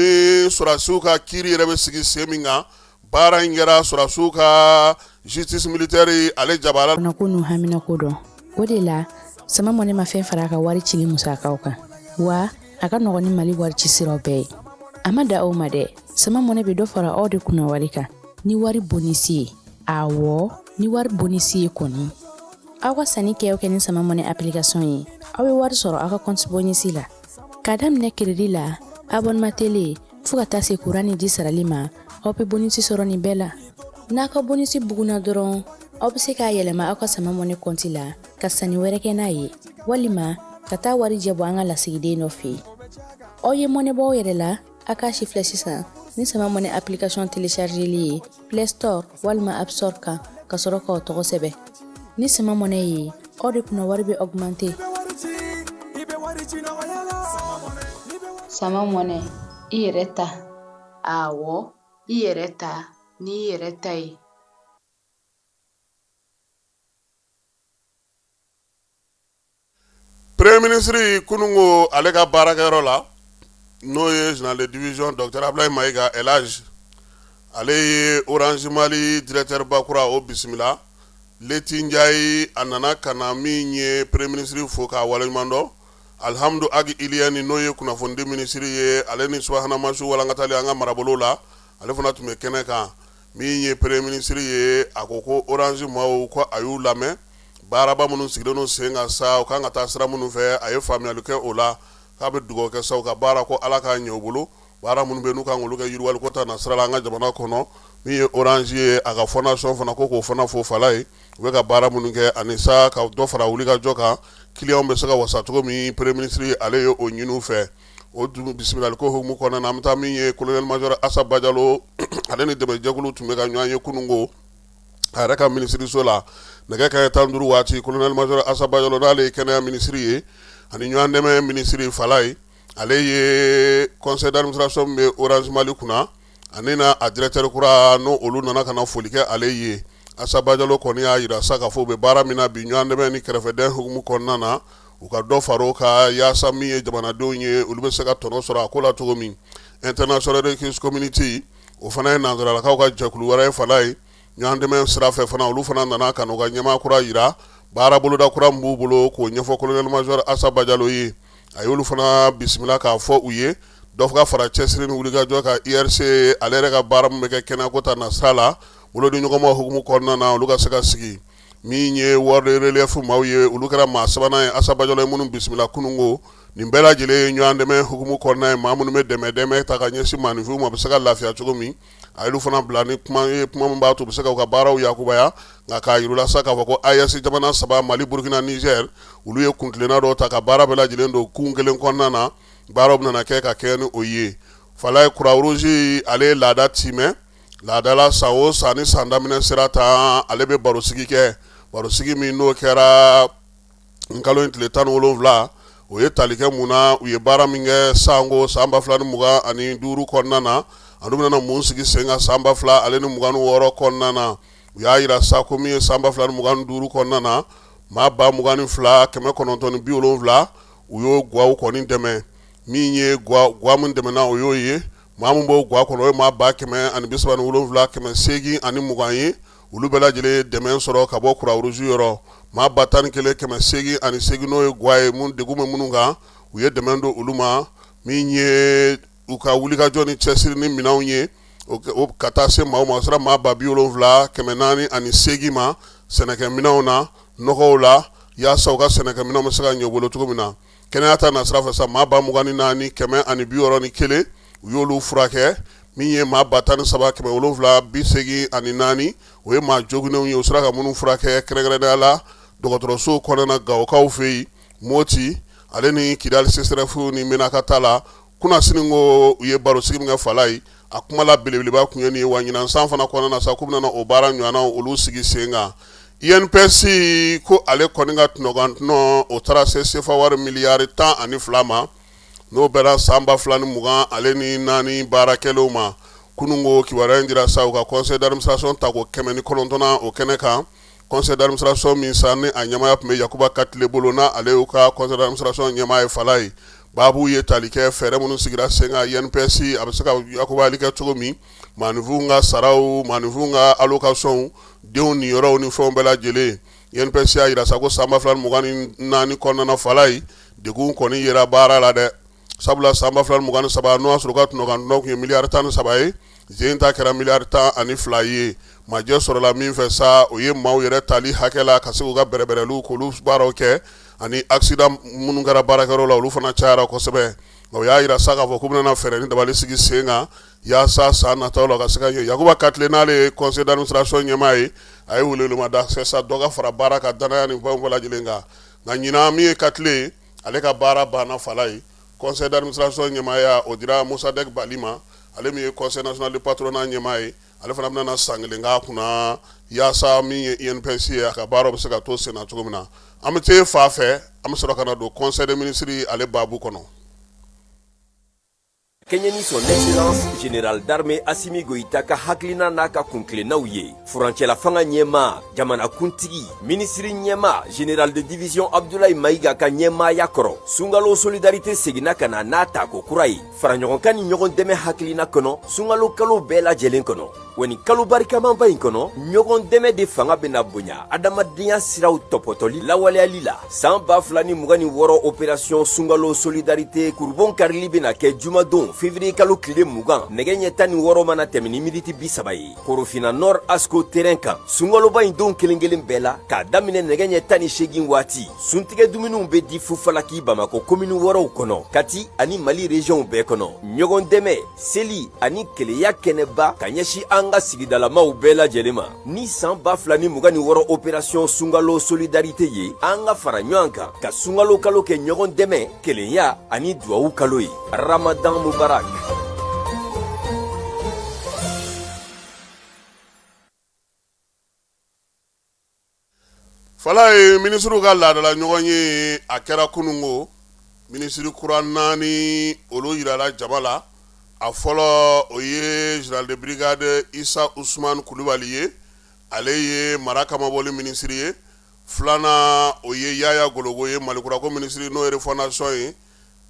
sɔrɔdasiw ka kiiri yɛrɛ bɛ sigi sen min kan. Baara in kɛra sɔrɔdasiw ka justice militaire ale jabala. Ko n'u haminako dɔn. O de la, Sama Money ma fɛn fara a ka wari cili musakaw kan, wa a ka nɔgɔn ni Mali wari ci siraw bɛɛ ye. A ma da aw ma dɛ, Sama Money bɛ dɔ fara aw de kunna wari kan ni wari bonisi ye. Awɔ, ni wari bonisi ye kɔni. Aw ka sanni kɛ o kɛ ni Sama Money application ye, aw bɛ wari sɔrɔ aw ka compte bonus la. K'a daminɛ crédit la, abonnement télé, fo ka taa se kuran ni ji sarali ma, aw bɛ bonus sɔrɔ nin bɛɛ la. N'a ka bonus bugunna dɔrɔn, aw bɛ se k'a yɛlɛma aw ka Sama Money compte la ka sanni wɛrɛ kɛ n'a ye, walima ka taa warijɛ bɔ an ka lasigiden dɔ fɛ yen. Aw ye mɔnɛ bɔ aw yɛrɛ la, a k'a si filɛ sisan ni Sama Money application téléchargeli ye Play Store walima App Store kan, ka sɔrɔ k'aw tɔgɔ sɛbɛn. Ni Sama Money ye, aw de kunna wari bɛ augmenter. Sama Money, i yɛrɛ ta. Awɔ, i yɛrɛ ta n'i yɛrɛ ta ye. Premier ministre kununko ale ka baarakɛyɔrɔ la, n'o ye général de division docteur Abdoulaye Maïga Elhadj, ale ye Orange Mali directeur ba kura o bisimila. Leti Ndiaye, a nana ka na min ye premier ministre fo k'a waleɲuman dɔn. Alhamdu Ag Ilyène, n'o ye kunnafonidi minisiri ye, ale ni subahana mansiw walankatali an ka marabolo la, ale fana tun bɛ kɛnɛ kan. Min ye premier ministre ye, a ko ko Orange maaw ko a y'u lamɛn, baaraba minnu sigilen don sen kan sa, u kan ka taa sira minnu fɛ, a ye faamuyali kɛ o la. K'a bɛ dugawu kɛ sa u ka baara ko Ala k'a ɲɛ u bolo, baara minnu bɛ n'u kan k'olu kɛ yiriwaliko ta na sira la an ka jamana kɔnɔ. Min ye Orange ye, a ka fondation fana ko k'o fana fo fala ye, u bɛ ka baara minnu kɛ ani sa ka dɔ fara wulikajɔ kan, clients bɛ se ka wasa cogo min. Premier ministre ale ye o ɲini u fɛ. O dun bisimilali ko hukumu kɔnɔna na, an bɛ taa min ye colonel major Asa Bajalo, ale ni dɛmɛjɛkulu tun bɛ ka ɲɔgɔn ye kununko a yɛrɛ ka minisiriso la nɛgɛ kanɲɛ 15 waati. Colonel major Asa Bajalo, n'ale ye kɛnɛya minisiri ye ani ɲɔgɔn dɛmɛ minisiri fala ye, ale ye conseil d'administration min bɛ Orange Mali kunna, ani na a directeur kura, n'o olu nana ka na foli kɛ ale ye. Asa Bajalo kɔni y'a jira sa k'a fɔ u bɛ baara min na bi ɲɔgɔn dɛmɛ ni kɛrɛfɛdɛn hukumu kɔnɔna na, u ka dɔ fara o kan yaasa min ye jamanadenw ye, olu bɛ se ka tɔnɔ sɔrɔ a ko la cogo min. International Red Cross Community, o fana ye nansaralakaw ka jɛkulu wɛrɛ ye fala ye, ɲɔgɔn dɛmɛ sira fɛ fana, olu fana nana ka n'u ka ɲɛmaa kura jira, baara boloda kura min b'u bolo, k'o ɲɛfɔ colonel major Asa Bajalo ye. A y'olu fana bisimila k'a fɔ u ye dɔ ka fara cɛsiri ni wulikajɔ kan IRC ale yɛrɛ ka baara min bɛ kɛ kɛnɛyako ta nasira la, bolodiɲɔgɔnma hukumu kɔnɔna na, olu ka se ka sigi. Min ye World Relief maaw ye, olu kɛra maa sabanan ye Asa Bajalo ye minnu bisimila kununko. Nin bɛɛ lajɛlen ye ɲɔgɔn dɛmɛ hukumu kɔnɔna ye, maa minnu bɛ dɛmɛ dɛmɛ ta ka ɲɛsin maaninfinw ma, bɛ se ka lafiya cogo min. A y'olu fana bila ni kuma ye, kuma min b'a to u bɛ se ka u ka baaraw yakubaya. Nka k'a yir'u la sa k'a fɔ ko AES jamana saba, Mali, Burukina, Niger, olu ye kuntilenna dɔw ta ka baara bɛɛ lajɛlen don kun kelen kɔnɔna na. Baaraw bɛna kɛ ka kɛ ni o ye. Falaye, Croix Rouge ale ye laada timɛ laadala san o san ni san daminɛ sera tan, ale bɛ barosigi kɛ. Barosigi min n'o kɛra kalo in tile 17, o ye tali kɛ mun na? U ye baara min kɛ sanko san 2025 kɔnɔna na, ani bɛna mun sigi sen kan san 2026 kɔnɔna na. U y'a jira sa ko min ye san 2025 kɔnɔna na, maa 22,970, u y'o gwaw kɔni dɛmɛ. Min ye gwa min dɛmɛna, o y'o ye maa min b'o gwa kɔnɔ, o ye maa 137,820 ye. Olu bɛɛ lajɛlen ye dɛmɛ sɔrɔ ka bɔ Croix Rouge yɔrɔ. Maa 11,808, n'o ye gwa ye mun degun bɛ minnu kan, u ye dɛmɛ don olu ma. Min ye u ka wulikajɔ ni cɛsiri ni minɛnw ye ka taa se maaw ma, o sera maa 70,408 ma, sɛnɛkɛminɛnw na, nɔgɔw la, yaasa u ka sɛnɛkɛminɛnw bɛ se ka ɲɛ u bolo cogo min na. Kɛnɛya ta nasira fɛ sa, maa 24,161, u y'olu furakɛ. Min ye maa 13,784, o ye maa joginnenw ye, u sera ka minnu furakɛ kɛrɛnkɛrɛnnenya la dɔgɔtɔrɔso kɔnɔna Gawokaw fɛ yen, Moti ale ni Kidali CSRéf ni Menaka ta la. Kunasini ko u ye barosigi min kɛ Falayi, a kuma la belebeleba tun ye nin ye. Wa ɲinan san fana kɔnɔna na sa, k'u bɛna o baara ɲɔgɔnnaw olu sigi sen kan. INPS ko ale kɔni ka tɔnɔkan tɔnɔ o taara se sefa wari miliyari 12 ma, n'o bɛnna san 2024 baara kɛlenw ma. Kunun ko kibaruya in dira sa u ka conseil d'administration tako 109nan o kɛnɛ kan. Conseil d'administration min sa ni a ɲɛmaaya tun bɛ Yakuba Katile bolo, n'a ale y'u ka conseil d'administration ɲɛmaa ye Falayi, baabu ye tali kɛ fɛɛrɛ minnu sigira sen kan INPS a bɛ se ka yakubayali kɛ cogo min, maaninfinw ka saraw, maaninfinw ka allocations, denw niyɔrɔw ni fɛnw bɛɛ lajɛlen. INPS y'a jira sa ko san 2024 kɔnɔna Falayi, degun kɔni yera baara la dɛ, sabula san 2023, n'o y'a sɔrɔ u ka tɔnɔkan tɔnɔ tun ye miliyari 13 ye, zen ta kɛra miliyari 12 ye. Majɛ sɔrɔla min fɛ sa, o ye maaw yɛrɛ tali hakɛ la ka se k'u ka bɛrɛbɛrɛliw k'olu baaraw kɛ, ani accident minnu kɛra baarakɛyɔrɔ la, olu fana cayara kosɛbɛ. Nka u y'a jira sa k'a fɔ k'u bɛna fɛɛrɛ ni dabali sigi sen kan yaasa san nataw la ka se ka ɲɛ. Yakuba Katile, n'ale ye conseil d'administration ɲɛmaa ye, a ye welewelemada kɛ sa dɔ ka fara baara ka danaya ni fɛnw bɛɛ lajɛlen kan. Nka ɲinan, min ye Katile ye, ale ka baara banna Falayi. Conseil d'administration ɲɛmaaya o dira Mosadek Bali ma, ale min ye conseil national de patronat ɲɛmaa ye. Ale fana bɛna san kelen k'a kunna yaasa min ye INPS ye, a ka baara bɛ se ka to senna cogo min na. An bɛ taa fa fɛ, an bɛ sɔrɔ ka na don conseil des ministres ale baabu kɔnɔ. Kɛɲɛ ni son excellence général d'armée Assimi Goïta ka hakilina n'a ka kuntilennaw ye, furancɛla fanga ɲɛmaa, jamanakuntigi, minisiri ɲɛmaa, général de division Abdoulaye Maïga ka ɲɛmaaya kɔrɔ, sunkalo solidarité seginna ka na n'a tako kura ye, faraɲɔgɔnkan ni ɲɔgɔn dɛmɛ hakilina kɔnɔ sunkalo kalo bɛɛ lajɛlen kɔnɔ. Wa nin kalo barikamaba in kɔnɔ, ɲɔgɔn dɛmɛ de fanga bɛna bonya adamadenya siraw tɔpɔtɔli lawaleyali la. San 2026 opération sunkalo solidarité kurubon karili bɛna kɛ jumadon février kalo tile 20, nɛgɛ ɲɛ 16 mana tɛmɛ ni miniti 30 ye, Korofina Nord ASCO terrain kan. Sunkaloba in don kelen kelen bɛɛ la, k'a daminɛ nɛgɛ ɲɛ 18 waati, suntigɛ dumuniw bɛ di fufalaki Bamakɔ komini wɔɔrɔw kɔnɔ, Kati ani Mali régionw bɛɛ kɔnɔ. Ɲɔgɔn dɛmɛ, seli ani keleya kɛnɛba ka ɲɛsin an ka sigidalamaw bɛɛ lajɛlen ma. Ni san 2026 opération sunkalo solidarité ye, an ka fara ɲɔgɔn kan ka sunkalo kalo kɛ ɲɔgɔn dɛmɛ, kelenya ani duwawu kalo ye. Ramadan mubarak. Falayi, minisiriw ka laadala ɲɔgɔn ye a kɛra kununko. Minisiri kura naani olu yirala jama la. A fɔlɔ, o ye général de brigade Isa Usman Kulubali ye, ale ye mara kamabɔli minisiri ye. Filanan, o ye Yaya Gologo ye, Malikurako minisiri, n'o ye refondation ye.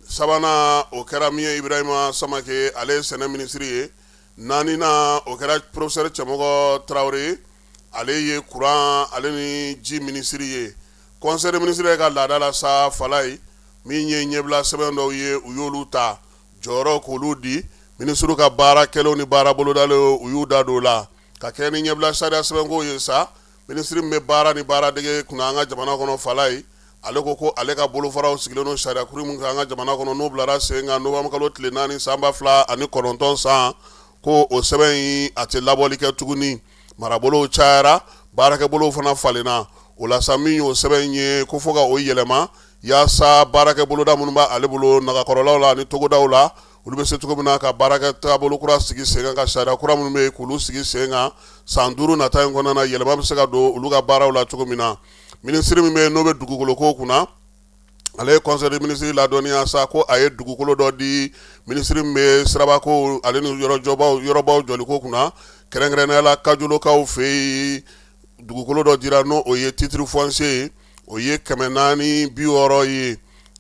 Sabanan, o kɛra min ye Ibrahima Samake, ale ye sɛnɛ minisiri ye. Naaninan, o kɛra professeur Cɛmɔgɔ Tarawele ye, ale ye kuran ale ni ji minisiri ye. Conseil des ministres ka laada la sa Falayi, min ye ɲɛbila sɛbɛn dɔw ye, u y'olu ta jɔyɔrɔ k'olu di minisiriw ka baara kɛlenw ni baara bolodalen, u y'u da don o la ka kɛ ni ɲɛbila sariya sɛbɛnko ye sa. Minisiri min bɛ baara ni baaradege kunna an ka jamana kɔnɔ Falayi, ale ko ko ale ka bolofaraw sigilen don sariya kuru min kan an ka jamana kɔnɔ, n'o bilara sen kan novembre kalo tile 4 san 2009 san, ko o sɛbɛn in a tɛ labɔli kɛ tuguni. Marabolow cayara, baarakɛbolow fana falenna. O la sa, min y'o sɛbɛn in ye, ko fo ka o yɛlɛma yaasa baarakɛboloda minnu b'ale bolo nagakɔrɔlaw la ani togodaw la, olu bɛ se cogo min na ka baarakɛ taabolo kura sigi sen kan, ka sariya kura minnu bɛ yen k'olu sigi sen kan. San 5 nata in kɔnɔna na, yɛlɛma bɛ se ka don olu ka baaraw la cogo min na. Minisiri min bɛ yen n'o bɛ dugukolo ko kunna, ale ye conseil des ministres ladɔnniya sa ko a ye dugukolo dɔ di minisiri min bɛ sirabako ale ni yɔrɔjɔbaw yɔrɔbaw jɔliko kunna, kɛrɛnkɛrɛnnenya la Kajolokaw fɛ yen. Dugukolo dɔ dira, n'o o ye titre foncier ye, o ye 460 ye.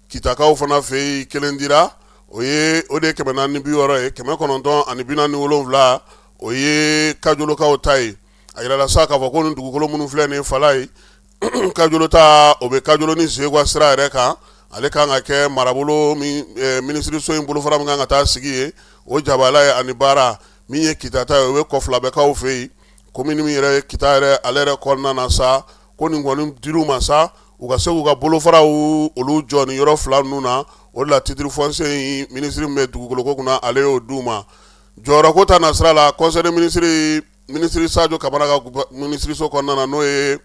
Kitakaw fana fɛ yen, kelen dira, o ye o de ye 460 ye. 947, o ye Kajolokaw ta ye. A yirala sa k'a fɔ ko nin dugukolo minnu filɛ nin Falayi, Kajolo ta, o bɛ Kajolo ni Zegwa sira yɛrɛ kan. Ale kan ka kɛ marabolo minisiriso in bolofara min kan ka taa sigi ye, o jabala ye. Ani baara min ye Kita ta ye, o bɛ Kɔfilabɛkaw fɛ yen, komini min yɛrɛ ye Kita yɛrɛ, ale yɛrɛ kɔnɔna na sa, ko nin kɔni dir'u ma sa, u ka se k'u ka bolofaraw olu jɔ nin yɔrɔ fila ninnu na. O de la titre foncier in, minisiri min bɛ dugukolo ko kunna, ale y'o d'u ma. Jɔyɔrɔko ta nasira la, conseil des ministres, minisiri Sajo Kamara ka minisiriso kɔnɔna na, n'o ye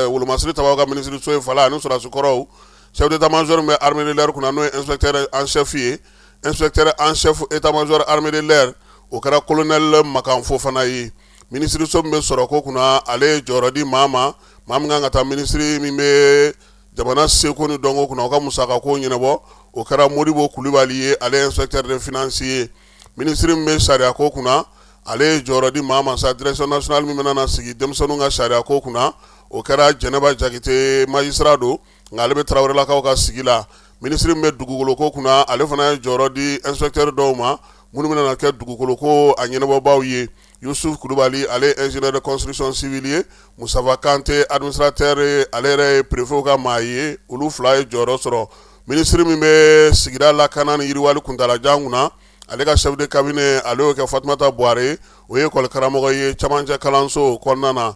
wolomasiri tabaw ka minisiriso ye fala, ani sɔrɔdasi kɔrɔw, chef d'état major min bɛ armée de l'air kunna, n'o ye inspecteur en chef ye, inspecteur en chef état major armée de l'air, o kɛra colonel Makan Fofana ye. Minisiriso min bɛ sɔrɔko kunna, ale ye jɔyɔrɔ di maa ma, maa min kan ka taa minisiri min bɛ jamana seko ni dɔnko kunna, o ka musakako ɲɛnabɔ, o kɛra Modibo Kulubali ye, ale ye inspecteur des finances ye. Minisiri min bɛ sariyako kunna, ale ye jɔyɔrɔ di maa ma sa, direction nationale min bɛna na sigi denmisɛnninw ka sariyako kunna, o kɛra Jɛnɛba Jakite, magistrat don, nka ale bɛ Tarawelelakaw ka sigi la. Minisiri min bɛ dugukoloko kunna, ale fana ye jɔyɔrɔ di inspecteur dɔw ma minnu bɛna kɛ dugukoloko a ɲɛnabɔbaw ye. Yusuf Kulubali, ale ye ingénieur de construction civile ye. Mustafa Kante, administrateur, ale yɛrɛ ye préfet ka maa ye. Olu fila ye jɔyɔrɔ sɔrɔ. Minisiri min bɛ sigida lakana ni yiriwali kuntaalajan kunna, ale ka chef de cabinet, ale y'o kɛ Fatumata Buware, o ye école karamɔgɔ ye camancɛ kalanso kɔnɔna na.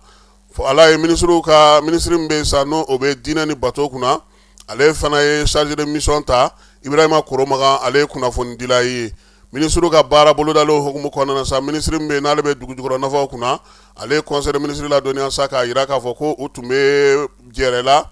Ala ye minisiriw ka minisiri min bɛ sa, n'o o bɛ diinɛ ni bato kunna, ale fana ye chargé de mission ta, Ibrahima Koromakan, ale ye kunnafonidila ye. Minisiriw ka baara bolodalen hukumu kɔnɔna na sa, minisiri min bɛ n'ale bɛ dugu jukɔrɔ nafaw kunna, ale ye conseil des ministres ladɔnniya sa, k'a jira k'a fɔ ko u tun bɛ jɛrɛ la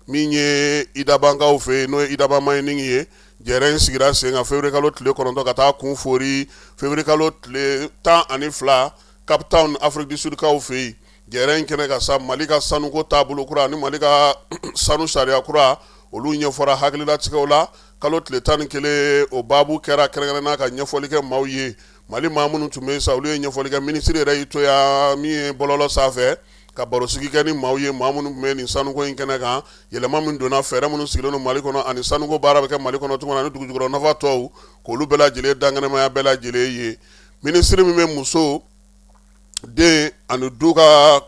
min ye Idabankaw fɛ yen, n'o ye Idaba Mining ye. Jɛrɛ in sigira sen kan février kalo tile 9 ka taa kun fori février kalo tile 12 Cape Town, Afrique du Sud kaw fɛ yen. Jɛrɛ in kɛnɛ kan sa, Mali ka sanuko taabolo kura ani Mali ka sanu sariya kura, olu ɲɛfɔra hakililatigɛw la. Kalo tile 11, o baabu kɛra kɛrɛnkɛrɛnna ka ɲɛfɔli kɛ maaw ye. Mali maa minnu tun bɛ sa, olu ye ɲɛfɔli kɛ. Minisiri yɛrɛ y'i to yan min ye bɔlɔlɔ sanfɛ ka barosigi kɛ ni maaw ye, maa minnu tun bɛ nin sanuko in kɛnɛ kan, yɛlɛma min donna, fɛɛrɛ minnu sigilen don Mali kɔnɔ, ani sanuko baara bɛ kɛ Mali kɔnɔ cogo min na, ani dugujukɔrɔ nafa tɔw, k'olu bɛɛ lajɛlen dankɛnɛmaya bɛɛ lajɛlen ye. Minisiri min bɛ muso, den ani du ka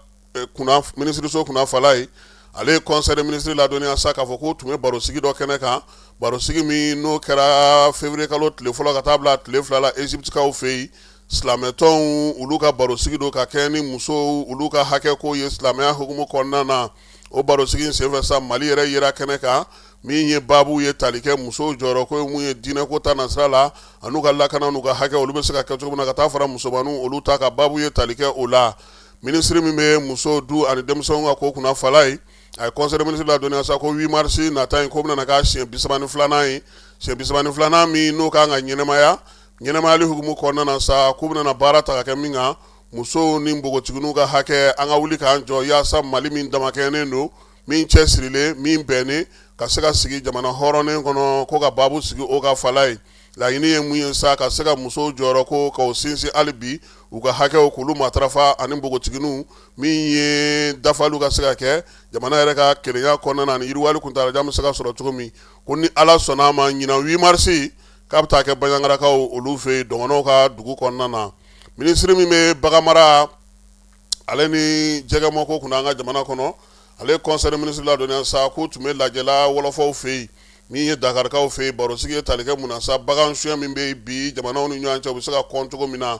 kunna, minisiriso kunna fala ye, ale ye conseil des ministres ladɔnniya sa k'a fɔ k'u tun bɛ barosigi dɔ kɛnɛ kan, barosigi min n'o kɛra février kalo tile fɔlɔ ka taa bila tile 2 la Égyptekaw fɛ yen. Silamɛtɔnw olu ka barosigi don ka kɛ ni musow olu ka hakɛko ye silamɛya hukumu kɔnɔna na. O barosigi in senfɛ sa, Mali yɛrɛ yera kɛnɛ kan min ye baabu ye tali kɛ musow jɔyɔrɔ ko ye mun ye diinɛko ta nasira la, an'u ka lakana n'u ka hakɛ, olu bɛ se ka kɛ cogo min na, ka taa fara musomanninw olu ta ka baabu ye tali kɛ o la. Minisiri min bɛ muso, du ani denmisɛnw ka ko kunna fala ye, a ye conseil des ministres ladɔnniya sa ko 8 mars nata in, ko bɛna k'a siɲɛ 32nan ye, siɲɛ 32nan min n'o kan ka ɲɛnamaya. Ɲɛnamayali hukumu kɔnɔna na sa, k'u bɛna baara ta ka kɛ min kan, musow ni npogotigininw ka hakɛ, an ka wuli k'an jɔ yaasa Mali min damakɛɲɛnen don, min cɛsirilen, min bɛnnen, ka se ka sigi jamana hɔrɔnnen kɔnɔ, ko ka baabu sigi o ka fala ye. Laɲini ye mun ye sa? Ka se ka musow jɔyɔrɔ ko k'o sinsin hali bi, u ka hakɛw k'olu matarafa, ani npogotigininw min ye dafaliw ka se ka kɛ jamana yɛrɛ ka kelenya kɔnɔna na, ani yiriwali kuntaalajan bɛ se ka sɔrɔ cogo min. Ko ni Ala sɔnna a ma, ɲinan 8 mars k'a bɛ taa kɛ Banjagarakaw olu fɛ yen, dɔgɔnɔw ka dugu kɔnɔna na. Minisiri min bɛ baganmara ale ni jɛgɛmɔko kunna an ka jamana kɔnɔ, ale ye conseil des ministres ladɔnniya sa k'u tun bɛ lajɛla wɔlɔfɔw fɛ yen min ye Dakarikaw fɛ yen. Barosigi ye tali kɛ mun na sa? Bagan suɲɛ min bɛ bi jamanaw ni ɲɔgɔn cɛ, u bɛ se ka kɔn cogo min na.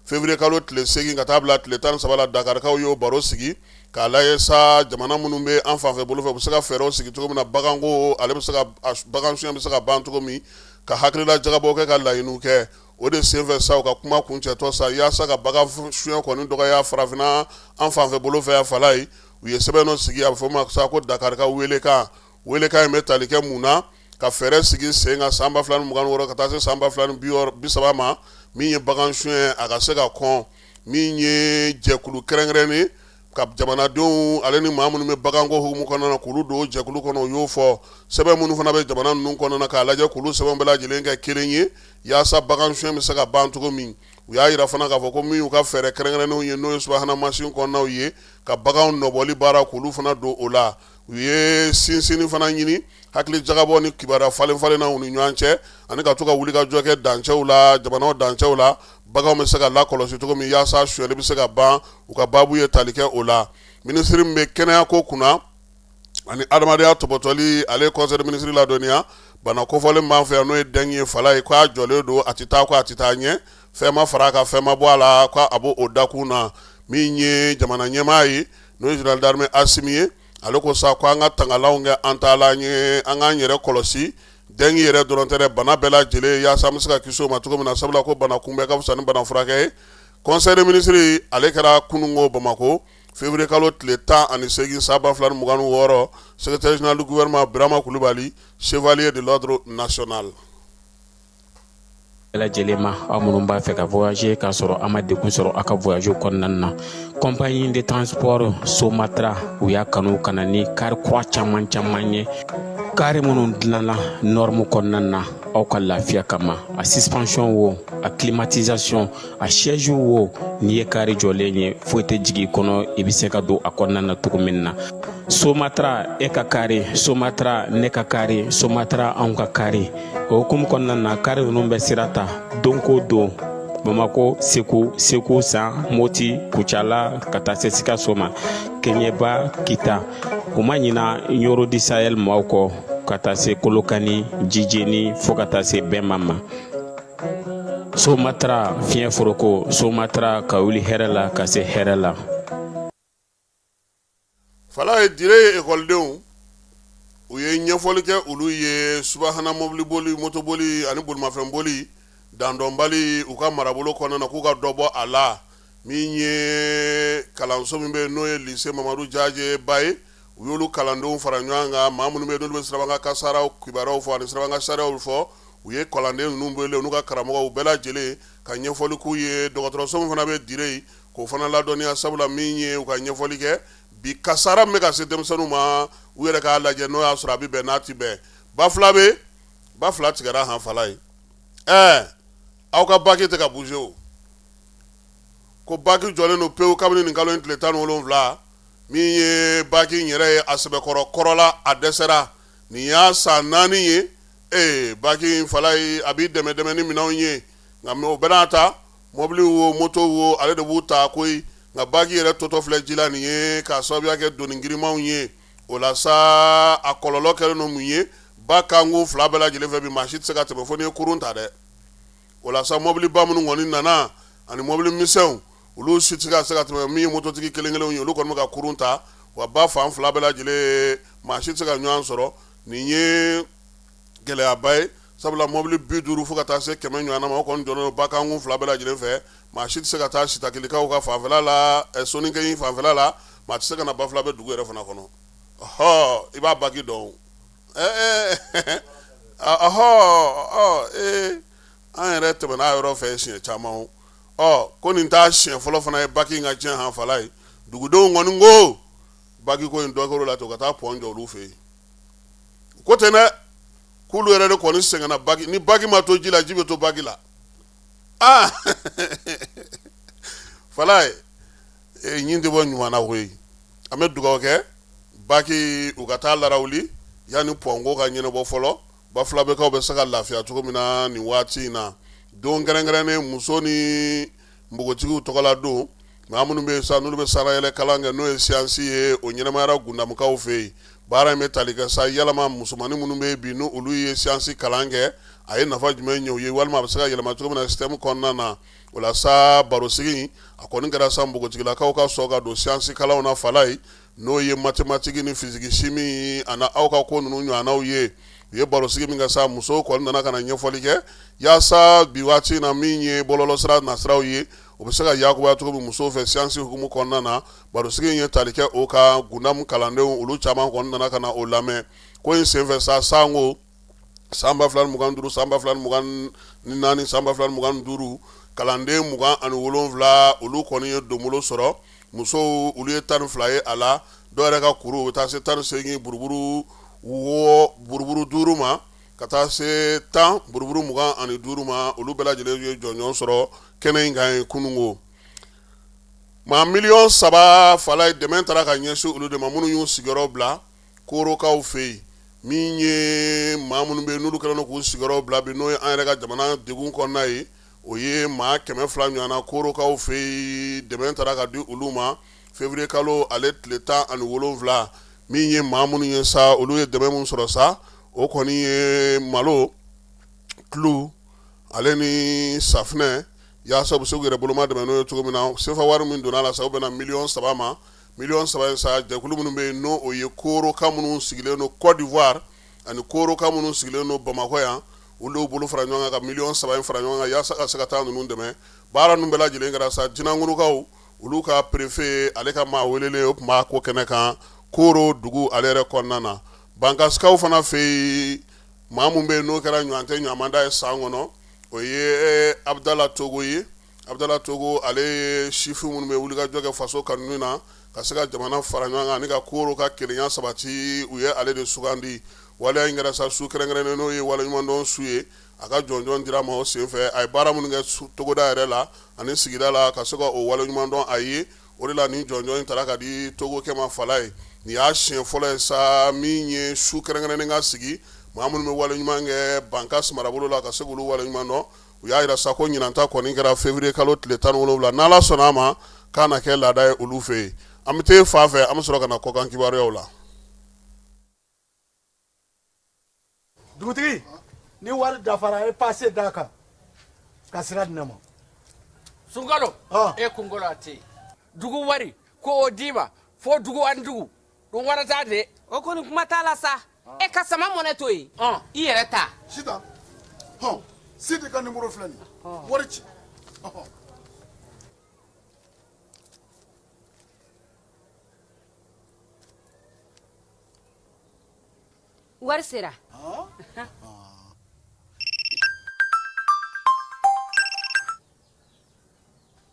Février kalo tile 8 ka taa bila tile 13 la, Dakarikaw y'o baro sigi k'a lajɛ sa, jamana minnu bɛ an fanfɛ bolo fɛ, u bɛ se ka fɛɛrɛw sigi cogo min na, baganko ale bɛ se ka bagan suɲɛ bɛ se ka ban cogo min, ka hakilila jagabɔ kɛ, ka laɲiniw kɛ. O de senfɛ sa, u ka kuma kuncɛtɔ sa, yaasa ka bagan suɲɛ kɔni dɔgɔya farafinna an fanfɛ bolo fɛ yan fala ye, u ye sɛbɛn dɔ sigi, a bɛ fɔ ma sa ko Dakar ka welekan. Welekan in bɛ tali kɛ mun na? Ka fɛɛrɛ sigi sen kan san 2026 ka taa se san 2030 ma, min ye bagan suɲɛ a ka se ka kɔn, min ye jɛkulu kɛrɛnkɛrɛnnen ka jamanadenw ale ni maa minnu bɛ baganko hukumu kɔnɔna na, k'olu don jɛkulu kɔnɔ. U y'o fɔ. Sɛbɛn minnu fana bɛ jamana ninnu kɔnɔna na, k'a lajɛ k'olu sɛbɛn bɛɛ lajɛlen kɛ kelen ye yaasa bagan suɲɛ bɛ se ka ban cogo min. U y'a jira fana k'a fɔ ko min y'u ka fɛɛrɛ kɛrɛnkɛrɛnnenw ye, n'o ye subahana mansin kɔnɔnaw ye, ka baganw nɔbɔli baara k'olu fana don o la. U ye sinsinni fana ɲini hakili jagabɔ ni kibaruya falen falenna u ni ɲɔgɔn cɛ, ani ka to ka wulikajɔ kɛ dancɛw la, jamanaw dancɛw la, baganw bɛ se ka lakɔlɔsi cogo min yaasa sonyɛli bɛ se ka ban. U ka baabu ye tali kɛ o la. Minisiri min bɛ kɛnɛyako kunna ani adamadenya tɔpɔtɔli, ale ye conseil des ministres ladɔnniya bana kofɔlen b'an fɛ yan, n'o ye dengue ye fala ye, k'a jɔlen don, a tɛ taa kɔ, a tɛ taa ɲɛ, fɛn ma fara a kan, fɛn ma bɔ a la, k'a b'o o dakun na. Min ye jamana ɲɛmaa ye, n'o ye général d'armée Asimi ye, ale ko sa ko an ka tangalanw kɛ an taalan ye, an k'an yɛrɛ kɔlɔsi. Dengue yɛrɛ dɔrɔn tɛ dɛ, bana bɛɛ lajɛlen, yaasa an bɛ se ka kisi o ma cogo min na, sabula ko bana kunbɛn ka fisa ni bana furakɛ ye. Conseil des ministres ale kɛra kununko Bamakɔ, février kalo tile 18 san 2026. Secrétaire général du gouvernement Birama Kulubali, chevalier de l'ordre national. Bɛɛ lajɛlen ma, aw minnu b'a fɛ ka voyager k'a sɔrɔ a ma degun sɔrɔ aw ka voyage kɔnɔna na, compagnie de transport Somatra, u y'a kanu ka na ni kari kura caman caman ye, kari minnu dilanna norme kɔnɔna na aw ka lafiya kama. A suspension wo, a climatisation, a siège wo, n'i ye kari jɔlen ye, foyi tɛ jigin i kɔnɔ, i bɛ se ka don a kɔnɔna na cogo min na. Somatra, e ka kari, Somatra, ne ka kari, Somatra, anw ka kari. O hukumu kɔnɔna na, kari ninnu bɛ sira ta don ko don Bamako, Segu, Segu San, Moti, Kucala, ka taa se Sikaso ma, Keɲeba, Kita. U ma ɲina Ɲoro du Sahel maaw kɔ, ka taa se Kolokani, Jijeni, fo ka taa se Bɛnma ma. Somatra, fiɲɛ foroko, Somatra, ka wuli hɛrɛ la ka se hɛrɛ la. Fala ye dire ekɔlidenw, u ye ɲɛfɔli kɛ olu ye subahana mɔbiliboli, motoboli ani bolimafɛnboli dandɔnbali u ka marabolo kɔnɔna na, k'u ka dɔ bɔ a la. Min ye kalanso min bɛ yen, n'o ye lycée Mamadu Jaje Ba ye, u y'olu kalandenw fara ɲɔgɔn kan, maa minnu bɛ yen n'olu bɛ sirabakan kasaraw kibaruyaw fɔ ani sirabakan sariyaw fɔ. U ye kalanden ninnu wele, n'u ka karamɔgɔw bɛɛ lajɛlen, ka ɲɛfɔli k'u ye. Dɔgɔtɔrɔso min fana bɛ dire yen, k'o fana ladɔnniya, sabula min ye u ka ɲɛfɔli kɛ bi, kasara min bɛ ka se denmisɛnninw ma, u yɛrɛ k'a lajɛ n'o y'a sɔrɔ a bɛ bɛn, n'a tɛ bɛn. Ba fila bɛ ba fila tigɛra han. Fala ye, ɛɛ, aw ka baki tɛ ka bouger o, ko baki jɔlen don pewu kabini nin kalo in tile 17. Min ye baki in yɛrɛ ye, a sɛbɛkɔrɔ kɔrɔla, a dɛsɛra. Nin y'a san 4 ye. Ee, baki in, fala ye, a b'i dɛmɛ dɛmɛ ni minɛnw ye, nka o bɛɛ n'a ta, mɔbili wo, moto wo, ale de b'u ta koyi. Nka baki yɛrɛ totɔ filɛ ji la nin ye, k'a sababuya kɛ doni girimanw ye. O la sa, a kɔlɔlɔ kɛlen don mun ye? Ba kankun fila bɛɛ lajɛlen fɛ bi, maa si tɛ se ka tɛmɛ fo n'i ye kurun ta dɛ. O la sa, mɔbiliba minnu kɔni nana ani mɔbili misɛnw, olu si tɛ se ka tɛmɛ. Min ye mototigi kelen kelenw ye, olu kɔni bɛ ka kurun ta. Wa ba fan fila bɛɛ lajɛlen, maa si tɛ se ka ɲɔgɔn sɔrɔ. Nin ye gɛlɛyaba ye, sabula mɔbili 50 fo ka taa se 100 ɲɔgɔn ma, o kɔni jɔlen don ba kankun fila bɛɛ lajɛlen fɛ. Maa si tɛ se ka taa Sitakilikaw ka fanfɛla la, Soninkeyin fanfɛla la, maa tɛ se ka na Bafulabɛ dugu yɛrɛ fana kɔnɔ. Ɔhɔ, i b'a baki dɔn. Ɔhɔ, ee, an yɛrɛ tɛmɛna a yɔrɔ fɛ siɲɛ caman. Ɔ, ko nin t'a siɲɛ fɔlɔ fana ye baki in ka tiɲɛ han. Fala ye, dugudenw kɔni ko baki ko in dɔ kɛr'o la ten, u ka taa pɔn jɔ olu fɛ yen. Ko ten dɛ, k'olu yɛrɛ de kɔni sɛgɛnna baki. Ni baki ma to ji la, ji bɛ to baki la. Aa, fala ye, ɲin tɛ bɔ ɲuman na koyi. An bɛ dugawu kɛ baki u ka taa larawuli yanni pɔnko ka ɲɛnabɔ fɔlɔ, Bafulabɛkaw bɛ se ka lafiya cogo min na nin waati in na. Don kɛrɛnkɛrɛnnen, muso ni npogotigiw tɔgɔla don, maa minnu bɛ yen sa, n'olu bɛ sanayɛlɛ kalan kɛ, n'o ye siyansi ye, o ɲɛnamayara Gundamukaw fɛ yen. Baara in bɛ tali kɛ sa yalama musomannin minnu bɛ yen bi, n'olu ye siyansi kalan kɛ, a ye nafa jumɛn ɲɛ u ye, walima a bɛ se ka yɛlɛma cogo min na système kɔnɔna na. O la sa, barosigi a kɔni kɛra sa npogotigilakaw ka sɔn ka don siyansi kalanw na. Fala ye, n'o ye mathématique ni physique, chimie ani aw ka ko ninnu ɲɔgɔnnaw ye. U ye barosigi min kɛ sa, musow kɔni nana ka na ɲɛfɔli kɛ yaasa bi waati in na, min ye bɔlɔlɔsira nasiraw ye, o bɛ se ka yakubaya cogo min musow fɛ siyansi hukumu kɔnɔna na. Barosigi in ye tali kɛ o kan. Gundamu kalandenw, olu caman kɔni nana ka na o lamɛn. Ko in senfɛ sa, sanko san 2025, san 2024, san 2025, kalanden 27, olu kɔni ye donbolo sɔrɔ. Musow, olu ye 12 ye a la. Dɔw yɛrɛ ka kuru, u bɛ taa se 18 buruburu wɔɔrɔ, buruburu duuru ma, ka taa se 10 buruburu 25 ma. Olu bɛɛ lajɛlen ye jɔnjɔn sɔrɔ kɛnɛ in kan yen kununko. Maa miliyɔn 3, fala ye, dɛmɛ taara ka ɲɛsin olu de ma, minnu y'u sigiyɔrɔ bila Korokaw fɛ yen. Min ye maa minnu bɛ yen, n'olu kɛlen don k'u sigiyɔrɔ bila bi, n'o ye an yɛrɛ ka jamana degun kɔnɔna ye, o ye maa 200 ɲɔgɔnna Korokaw fɛ yen. Dɛmɛ taara ka di olu ma février kalo ale tile 17. Min ye maa minnu ye sa, olu ye dɛmɛ min sɔrɔ sa, o kɔni ye malo, tulu, ale ni safinɛ, yaasa u bɛ se k'u yɛrɛ boloma dɛmɛ n'o ye cogo min na. Sefa wari min donna a la sa, o bɛnna miliyɔn 3 ma. Miliyɔn 3 in sa, jɛkulu minnu bɛ yen, n'o o ye Koroka minnu sigilen don Côte d'Ivoire, ani koroka minnu sigilen don Bamakɔ yan, olu y'u bolo fara ɲɔgɔn kan ka miliyɔn 3 in fara ɲɔgɔn kan yaasa ka se ka taa ninnu dɛmɛ. Baara ninnu bɛɛ lajɛlen kɛra sa Jinangurukaw olu ka préfet ale ka maa welelen, o tun b'a ko kɛnɛ kan Koro dugu ale yɛrɛ kɔnɔna na. Bankasikaw fana fɛ yen, maa min bɛ yen n'o kɛra ɲɔgɔn tɛ ɲɔgɔnmada ye san kɔnɔ, o ye Abudala Togo ye. Abudala Togo, ale ye sifin minnu bɛ wulikajɔ kɛ faso kanu na ka se ka jamana fara ɲɔgɔn kan ani ka Koro ka kelenya sabati, u ye ale de sugandi. Waleya in kɛra sa su kɛrɛnkɛrɛnnen, n'o ye waleɲumandɔn su ye. A ka jɔnjɔn dira a ma o senfɛ. A ye baara minnu kɛ togoda yɛrɛ la ani sigida la ka se ka o waleɲumandɔn a ye, o de la nin jɔnjɔn in tara ka di Togokɛ ma Falaye. Nin y'a siɲɛ fɔlɔ ye sa min ye su kɛrɛnkɛrɛnnen ka sigi maa minnu bɛ waleɲuman kɛ Bankas marabolo la ka se k'olu waleɲumandɔn. U y'a jira sa ko ɲinan ta kɔni kɛra février kalo tile 17, n'Ala sɔnna a ma k'a na kɛ laada ye olu fɛ yen. An bɛ taa fan fɛ, an bɛ sɔrɔ ka na kɔkan kibaruyaw la. Dugutigi, ni wari dafara, a ye pase d'a kan ka sira di ne ma. Sunkalo, e kunkolo a tɛ yen. Dugu wari ko o d'i ma fo dugu ani dugu dun wara t'a de. O kɔni kuma t'a la sa. E ka sama mɔnɛ to yen, i yɛrɛ ta. Sitan, hɔn, Sidi ka nimoro filɛ nin ye, wari ci. Wari sera.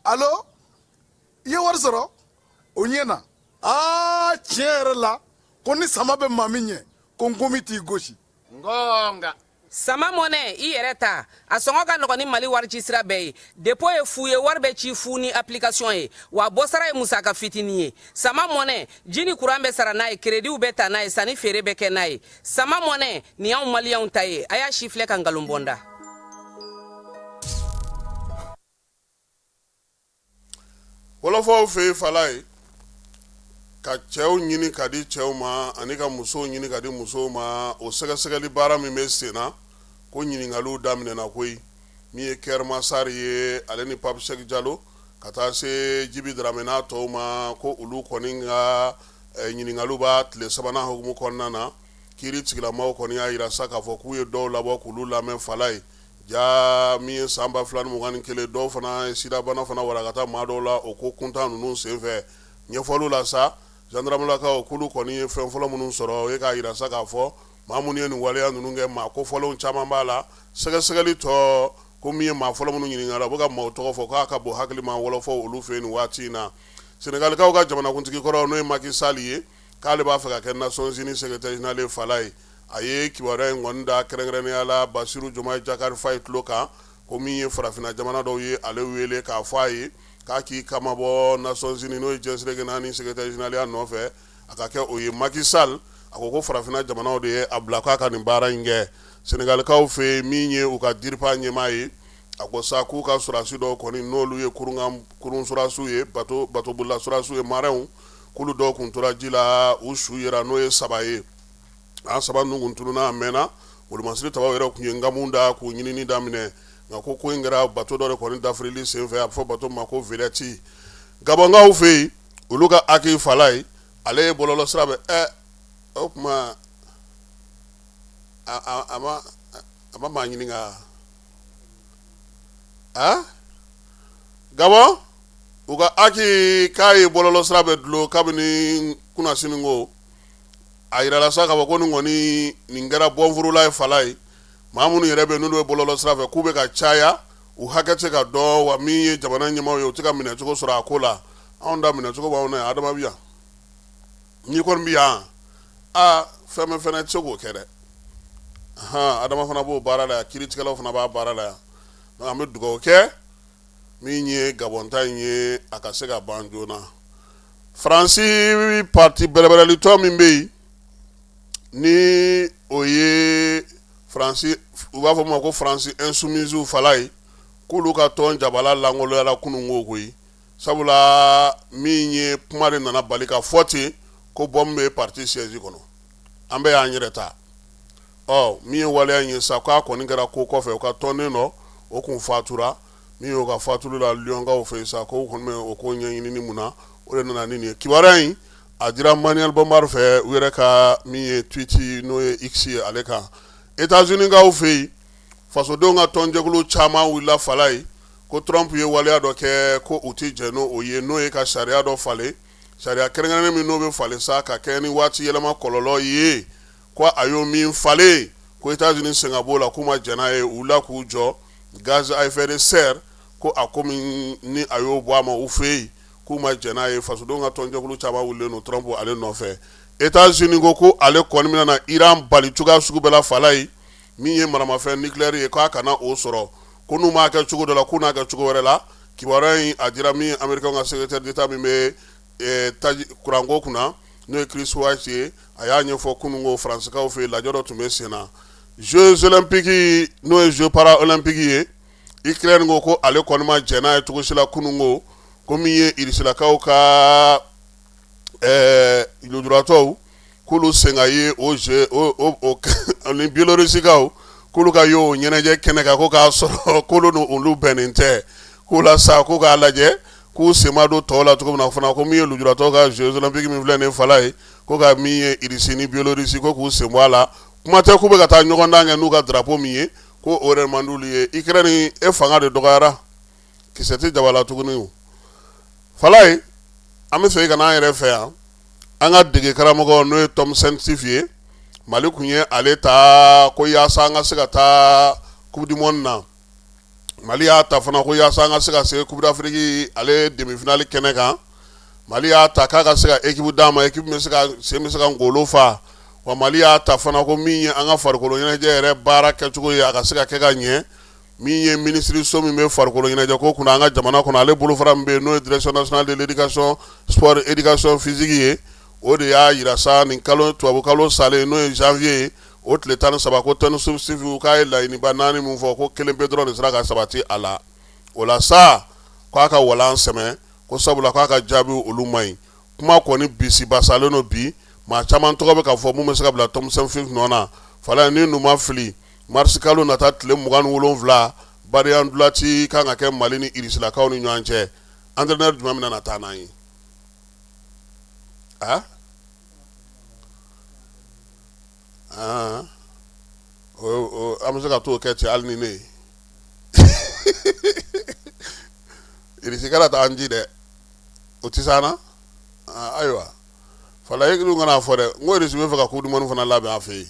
Alo, i ye wari sɔrɔ? O ɲɛna. Aa, tiɲɛ yɛrɛ la, ko ni sama bɛ maa min ɲɛ, ko nkomi t'i gosi. Ngonga. Sama mɔnɛ, i yɛrɛ ta. A sɔngɔ ka nɔgɔn ni Mali warici sira bɛɛ ye. Dépôt ye fu ye, wari bɛ ci fu ni application ye, wa bɔsara ye musaka fitinin ye. Sama mɔnɛ, ji ni kuran bɛ sara n'a ye, créditw bɛ ta n'a ye, sanni feere bɛ kɛ n'a ye. Sama mɔnɛ, nin y'anw maliyɛnw ta ye. A y'a sifilɛ ka nkalon bɔ n da. Wɔlɔfɔw fɛ yen, Falaye, ka cɛw ɲini ka di cɛw ma ani ka musow ɲini ka di musow ma, o sɛgɛsɛgɛli baara min bɛ sen na, ko ɲininkaliw daminɛna koyi. Min ye Kɛrɛma Sari ye, ale ni Pape Sɛki Jalo, ka taa se Jibi Daramɛ n'a tɔw ma, ko olu kɔni ka ɲininkaliw b'a tile sabanan hukumu kɔnɔna na. Kiiri tigilamaw kɔni y'a jira sa k'a fɔ k'u ye dɔw labɔ k'olu lamɛn, Falaye. Ja min ye san 2021, dɔw fana ye sidabana fana warakata maa dɔw la o ko kuntan ninnu senfɛ. Ɲɛfɔliw la sa, zandaramulakaw k'olu kɔni ye fɛn fɔlɔ minnu sɔrɔ, o ye k'a jira sa k'a fɔ maa minnu ye nin waleya ninnu kɛ, maa kofɔlenw caman b'a la. Sɛgɛsɛgɛli tɔ ko min ye maa fɔlɔ minnu ɲininkara, u bɛ ka maaw tɔgɔ fɔ k'a ka bon hakili ma wɔlɔfɔw olu fɛ yen nin waati in na. Senegalikaw ka jamanakuntigi kɔrɔ, n'o ye Macky Sall ye, k'ale b'a fɛ ka kɛ Nations Unies secrétaire général ye, Falaye. A ye kibaruya in kɔni da kɛrɛnkɛrɛnnenya la Basiru Jomayi Jakari Fayi tulo kan, ko min ye farafinna jamana dɔw ye ale wele k'a fɔ a ye k'a k'i kamabɔ Nations Unies, n'o ye diɲɛ seleke naani secrétaire général ya nɔfɛ, a ka kɛ o ye. Macky Sall a ko ko farafinna jamanaw de ye a bila k'a ka nin baara in kɛ. Senegalikaw fɛ yen, min ye u ka DIRPA ɲɛmaa ye, a ko sa k'u ka sɔrɔdasi dɔw kɔni, n'olu ye kurun sɔrɔdasiw ye, batobolila sɔrɔdasiw ye, marɛnw, k'olu dɔw kun tora ji la, u su yera, n'o ye saba ye. An saba ninnu kun tununna a mɛnna. Wolomasiri tabaw yɛrɛ tun ye nkamu da k'u ɲinini daminɛ, nka ko ko in kɛra bato dɔ de kɔni dafirili senfɛ, a bɛ fɔ bato ma ko vedette. Gabɔnkaw fɛ yen, olu ka aki, Falaye, ale ye bɔlɔlɔ sira bɛ ɛ o tuma a ma maa ɲininka a Gabɔn u ka aki k'a ye bɔlɔlɔ sira bɛɛ dulon kabini kunasini. Ko a yirala sa k'a fɔ ko nin kɔni nin kɛra bɔnfurula ye, Falaye. Maa minnu yɛrɛ bɛ n'olu bɛ bɔlɔlɔ sira fɛ, k'u bɛ ka caya, u hakɛ tɛ ka dɔn, wa min ye jamana ɲɛmaaw ye, u tɛ ka minɛcogo sɔrɔ a ko la. Anw da minɛcogo b'anw na yan. Adama bɛ yan, n'i kɔni bɛ yan, aa, fɛn bɛɛ fana tɛ se k'o kɛ dɛ. Hɔn, Adama fana b'o baara la yan, kiiritigɛlaw fana b'a baara la yan. Donc an bɛ dugawu kɛ min ye Gabɔn ta in ye, a ka se ka ban joona. Faransi parti bɛrɛbɛrɛlitɔn min bɛ yen, ni o ye Faransi, u b'a fɔ ma ko Faransi Insoumise, Falaye, k'olu ka tɔn jabala lankolonyala kununko koyi, sabula min ye kuma de nana bali ka fɔ ten ko bombe bɛ parti siège kɔnɔ. An bɛɛ y'an yɛrɛ ta. Ɔ, min ye waleya in ye sa, k'a kɔni kɛra ko kɔfɛ, u ka tɔnden dɔ o kun fatura. Min y'o ka fatuli la Liyɔnkaw fɛ yen sa, ko kɔni bɛ o ko ɲɛɲinini mun na, o de nana ni nin ye. Kibaruya in, A dira Manuel Bompard fɛ u yɛrɛ ka min ye tweet n'o ye X ye ale kan. États-Unis-kaw fɛ yen, fasodenw ka tɔnjɛkulu caman wulila Falaye ko Trump ye waleya dɔ kɛ ko u tɛ jɛn n'o ye, n'o ye ka sariya dɔ falen, sariya kɛrɛnkɛrɛnnen min n'o bɛ falen sa ka kɛɲɛ ni waati yɛlɛma kɔlɔlɔ ye, ko a y'o min falen ko États-Unis sen ka b'o la, k'u ma jɛn n'a ye. U wulila k'u jɔ gaz à effet de serre ko a ko min ni a y'o bɔ a ma u fɛ yen, k'u ma jɛn n'a ye. Fasodenw ka tɔnjɛkulu caman wulilen don Trump ale nɔfɛ. États-Unis ko ko ale kɔni bɛna na Iran bali cogoya sugu bɛɛ la Falaye, min ye maramafɛn nucléaire ye, k'a kana o sɔrɔ, ko n'u m'a kɛ cogo dɔ la, k'u n'a kɛ cogo wɛrɛ la. Kibaruya in a dira min Américain ka secrétaire d'État min bɛ taji kuranko kunna, n'o ye Chris Wright ye, a y'a ɲɛfɔ kununko Faransikaw fɛ yen, lajɛ dɔ tun bɛ sen na. Jeux olympiques, n'o ye Jeux paralympiques ye, Ukraine ko ko ale kɔni ma jɛn n'a ye cogo si la kununko, ko min ye Irisilakaw ka lujuratɔw k'olu sen ka ye o jeu o ni Biélorusikaw k'olu ka ye o ɲɛnajɛ kɛnɛ kan, ko k'a sɔrɔ k'olu ni olu bɛnnen tɛ k'o la sa, ko k'a lajɛ k'u sen ma don tɔw la cogo min na fana, ko min ye lujuratɔw ka Jeux olympiques min filɛ nin Falaye, ko ka min ye Irisi ni Biélorussie ko k'u sen bɔ a la, kuma tɛ k'u bɛ ka taa ɲɔgɔndan kɛ n'u ka drapeau min ye, ko o yɛrɛ man d'olu ye. Ukraine e fanga de dɔgɔyara, kisɛ tɛ jaba la tuguni. O Falaye, an bɛ segin ka n'an yɛrɛ fɛ yan. An ka dege karamɔgɔ n'o ye Tom Saintfiet ye, Mali tun ye ale ta ko yaasa an ka se ka taa Coupe du monde na. Mali y'a ta fana ko yaasa an ka se ka se Coupe d'Afrique ale demi-finale kɛnɛ kan. Mali y'a ta k'a ka se ka équipe d'an ma, équipe bɛ se ka sen bɛ se ka ngolo fa wa. Mali y'a ta fana ko min ye an ka farikolo ɲɛnajɛ yɛrɛ baara kɛcogo ye, a ka se ka kɛ ka ɲɛ. Min ye minisiriso min bɛ farikolo ɲɛnajɛ ko kunna an ka jamana kɔnɔ, ale bolofara min bɛ yen n'o ye Direction nationale de l'éducation sport éducation physique ye, o de y'a jira sa nin kalo tubabu kalo salen, n'o ye janvier ye, o tile 13, ko Tom Saintfiet k'a ye laɲiniba naani min fɔ, ko kelen pe dɔrɔn de sera ka sabati a la. O la sa, k'a ka walan sɛmɛ, ko sabula k'a ka jaabi olu man ɲi. Kuma kɔni bisibasalen don bi, maa caman tɔgɔ bɛ ka fɔ mun bɛ se ka bila Tom Saintfiet nɔ na. Falaye, ni ninnu ma fili, marisi kalo nata tile 27, badenya ntolaci kan ka kɛ Mali ni Irisilakaw ni ɲɔgɔn cɛ. Entraîneur jumɛn bɛna na taa n'an ye? A an bɛ se ka t'o kɛ ten, hali ni ne ye Irisi kana taa an ci dɛ, o tɛ s'an na. Ayiwa Falaye, kana fɔ dɛ n ko Irisi bɛ fɛ ka coupe du monde fana labɛn an fɛ yen,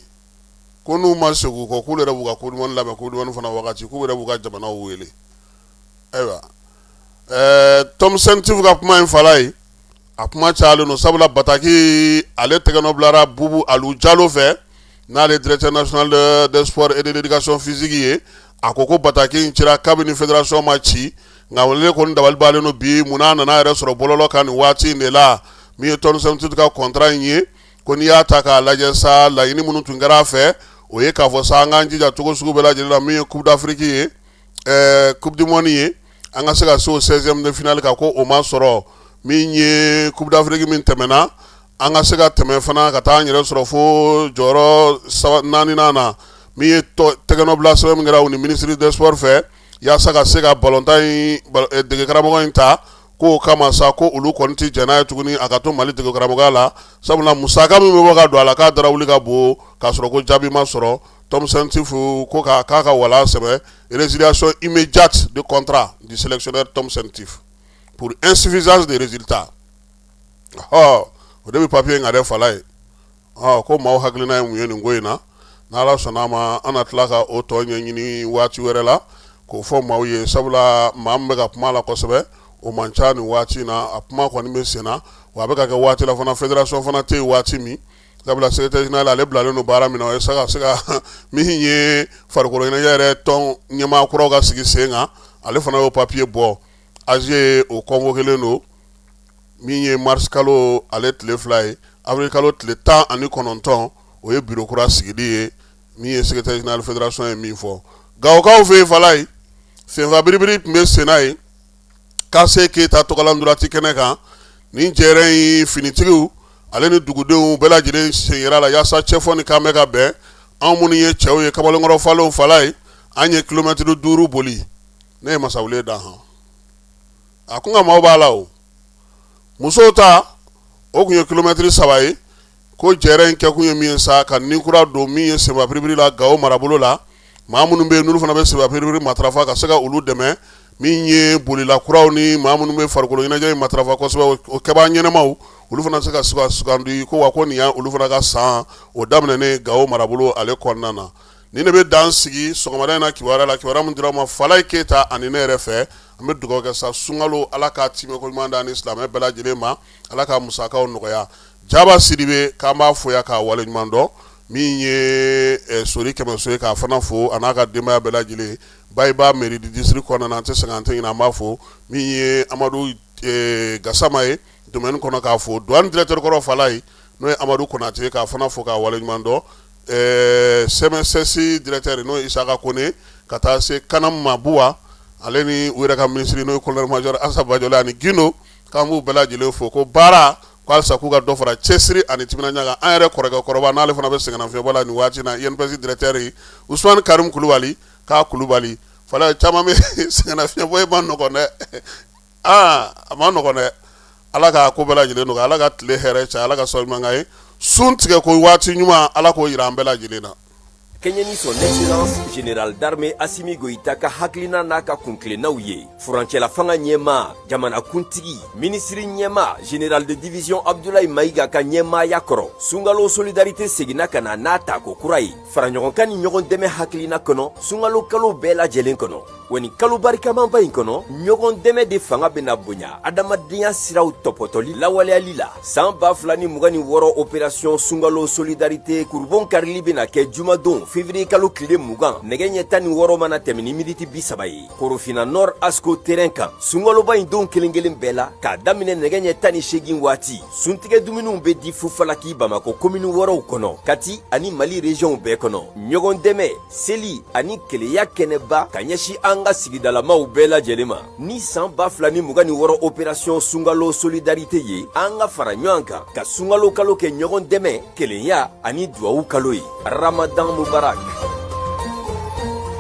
ko n'u ma segin u kɔ, k'olu yɛrɛ b'u ka coupe du monde labɛn, coupe du monde fana wagati k'u yɛrɛ b'u ka jamanaw wele. Ayiwa, Tom Saintfiet ka kuma in Falaye, a kuma cayalen don, sabula bataki ale tɛgɛnɔ bilara Bubu Alu Jalo fɛ, n'ale directeur national des sports et de l'éducation physique ye. A ko ko bataki in cira kabini fédération ma ci, nka ale kɔni dabali balen don bi, munna a nana yɛrɛ sɔrɔ bɔlɔlɔ kan nin waati in de la. Min ye Tom Saintfiet ka contrat in ye, ko n'i y'a ta k'a lajɛ sa, laɲini minnu tun kɛra a fɛ, o ye k'a fɔ sa an k'an jija cogo sugu bɛɛ lajɛlen la, min ye Coupe d'Afrique ye, Coupe du monde ye, an ka se ka se o 16e de finale kan, ko o ma sɔrɔ. Min ye Coupe d'Afrique min tɛmɛna, an ka se ka tɛmɛ fana ka taa an yɛrɛ sɔrɔ fo jɔyɔrɔ naaninan na. Min ye tɛgɛnɔbila sɛbɛn min kɛra u ni ministre des sports fɛ yaasa ka se ka balontan in dege karamɔgɔ in ta, k'o kama sa ko olu kɔni tɛ jɛn n'a ye tuguni a ka to Mali dege karamɔgɔya la, sabula musaka min bɛ bɔ ka don a la, k'a dara wuli ka bon, k'a sɔrɔ ko jaabi ma sɔrɔ. Tom Saintfiet ko k'a ka walan sɛmɛ, résiliation immédiate de contrat du sélectionneur Tom Saintfiet pour insuffisance de résultats. Ɔ, o de bɛ papier in kan dɛ Falaye. Ko maaw hakilina ye mun ye nin ko in na? N'Ala sɔnna a ma, an na tila ka o tɔ ɲɛɲini waati wɛrɛ la k'o fɔ maaw ye, sabula maa min bɛ ka kuma la kosɛbɛ, o man ca nin waati in na. A kuma kɔni bɛ sen na, wa a bɛ ka kɛ waati la fana, fédération fana tɛ yen waati min, sabula secrétaire général ale bilalen don baara min na, o ye sa ka se ka min ye farikolo ɲɛnajɛ yɛrɛ tɔn ɲɛmaa kuraw ka sigi sen kan. Ale fana y'o papier bɔ, AG o convoqué don. Min ye mars kalo ale tile 2 ye, avril kalo tile 19, o ye bureau kura sigili ye, min ye secrétaire général fédération ye min fɔ. Gawokaw fɛ yen Falaye, senfa biribiri tun bɛ senna yen KC Keyita tɔgɔla ntolaci kɛnɛ kan. Nin jɛrɛ in, finitigiw ale ni dugudenw bɛɛ lajɛlen sen yera la yaasa cɛfɔ ni kanbɛn ka bɛn. Anw minnu ye cɛw ye, kamalenkɔrɔ falenw Falaye, an ye kilomɛtiri 5 boli. Ne ye masawule dan han, a kun ka maaw b'a la. O musow ta, O tun ye kilomɛtiri 3 ye. Ko jɛrɛ in kɛkun ye min ye sa, ka ni kura don min ye senba piripiri la Gawo marabolo la, maa minnu bɛ yen n'olu fana bɛ senba piripiri matarafa, ka se ka olu dɛmɛ min ye bolila kuraw ni maa minnu bɛ farikolo ɲɛnajɛ in matarafa kosɛbɛ, o kɛbaa ɲɛnamaw, olu fana se ka sugandi. Ko wa ko nin y'a olu fana ka san o daminɛnen Gawo marabolo ale kɔnɔna na. Nin de bɛ dan sigi sɔgɔmada in na kibaruya la, kibaruya min dira aw ma Falaye Keyita ani ne yɛrɛ fɛ. An bɛ dugawu kɛ sa, sunkalo Ala k'a timɛ ko ɲuman d'an ni silamɛ bɛɛ lajɛlen ma, Ala ka musakaw nɔgɔya. Jaba Sidibe, k'an b'a fo yan k'a waleɲuman dɔn, min ye Sori Kɛmɛso ye, k'a fana fo a n'a ka denbaya bɛɛ lajɛlen. Bayiba mairie du district kɔnɔna na, an tɛ sɛgɛn, an tɛ ɲinɛ, an b'a fo. Min ye Amadu Gasama ye domaine kɔnɔ, k'a fo. Douane directeur kɔrɔ Falaye, n'o ye Amadu Konate ye, k'a fana fo k'a waleɲuman dɔn. CMSS directeur, n'o ye Isaka Kone, ka taa se Kanam Mabuwa, ale ni u yɛrɛ ka minisiri, n'o ye colonel major Asa Bajole ani Gindo, k'an b'u bɛɛ lajɛlen fo. Ko baara ko halisa k'u ka dɔ fara cɛsiri ani timinandiya kan. An yɛrɛ kɔrɔkɛ kɔrɔba, n'ale fana bɛ sɛgɛnnafiɲɛbɔ la nin waati na, INPS directeur Usumani Karim Kulubali, k'a Kulubali Falaye caman bɛ sɛgɛnnafiɲɛbɔ ye, ma nɔgɔn dɛ, aa a ma nɔgɔn dɛ. Ala ka ko bɛɛ lajɛlen nɔgɔya, Ala ka tile hɛrɛ caya, Ala ka sababu ɲuman k'an ye. Sun tigɛ ko waati ɲuman, Ala k'o jira an bɛɛ lajɛlen na. Kɛɲɛ ni son excellence général d'armée Assimi Goïta ka hakilina n'a ka kuntilennaw ye, furancɛla fanga ɲɛmaa, jamanakuntigi, minisiri ɲɛmaa, général de division Abdoulaye Maïga ka ɲɛmaaya kɔrɔ, sunkalo solidarité seginna ka na n'a tako kura ye, faraɲɔgɔnkan ni ɲɔgɔn dɛmɛ hakilina kɔnɔ, sunkalo kalo bɛɛ lajɛlen kɔnɔ. Wa nin kalo barikamaba in kɔnɔ, ɲɔgɔn dɛmɛ de fanga bɛna bonya adamadenya siraw tɔpɔtɔli lawaleyali la. San 2026 opération sunkalo solidarité kurubon karili bɛna kɛ jumadon février kalo tile 20, nɛgɛ ɲɛ 16 mana tɛmɛ ni miniti 30 ye, Korofina Nord ASCO terrain kan. Sunkaloba in don kelen kelen bɛɛ la, k'a daminɛ nɛgɛ ɲɛ 18 waati, suntigɛ dumuniw bɛ di fufalaki Bamakɔ komini wɔɔrɔw kɔnɔ, Kati ani Mali régionw bɛɛ kɔnɔ. Ɲɔgɔn dɛmɛ, seli ani keleya kɛnɛba ka ɲɛsin an ka sigidalamaw bɛɛ lajɛlen ma. Ni san 2026 opération sunkalo solidarité ye, an ka fara ɲɔgɔn kan ka sunkalo kalo kɛ ɲɔgɔn dɛmɛ, kelenya ani duwawu kalo ye. Ramadan mubarak.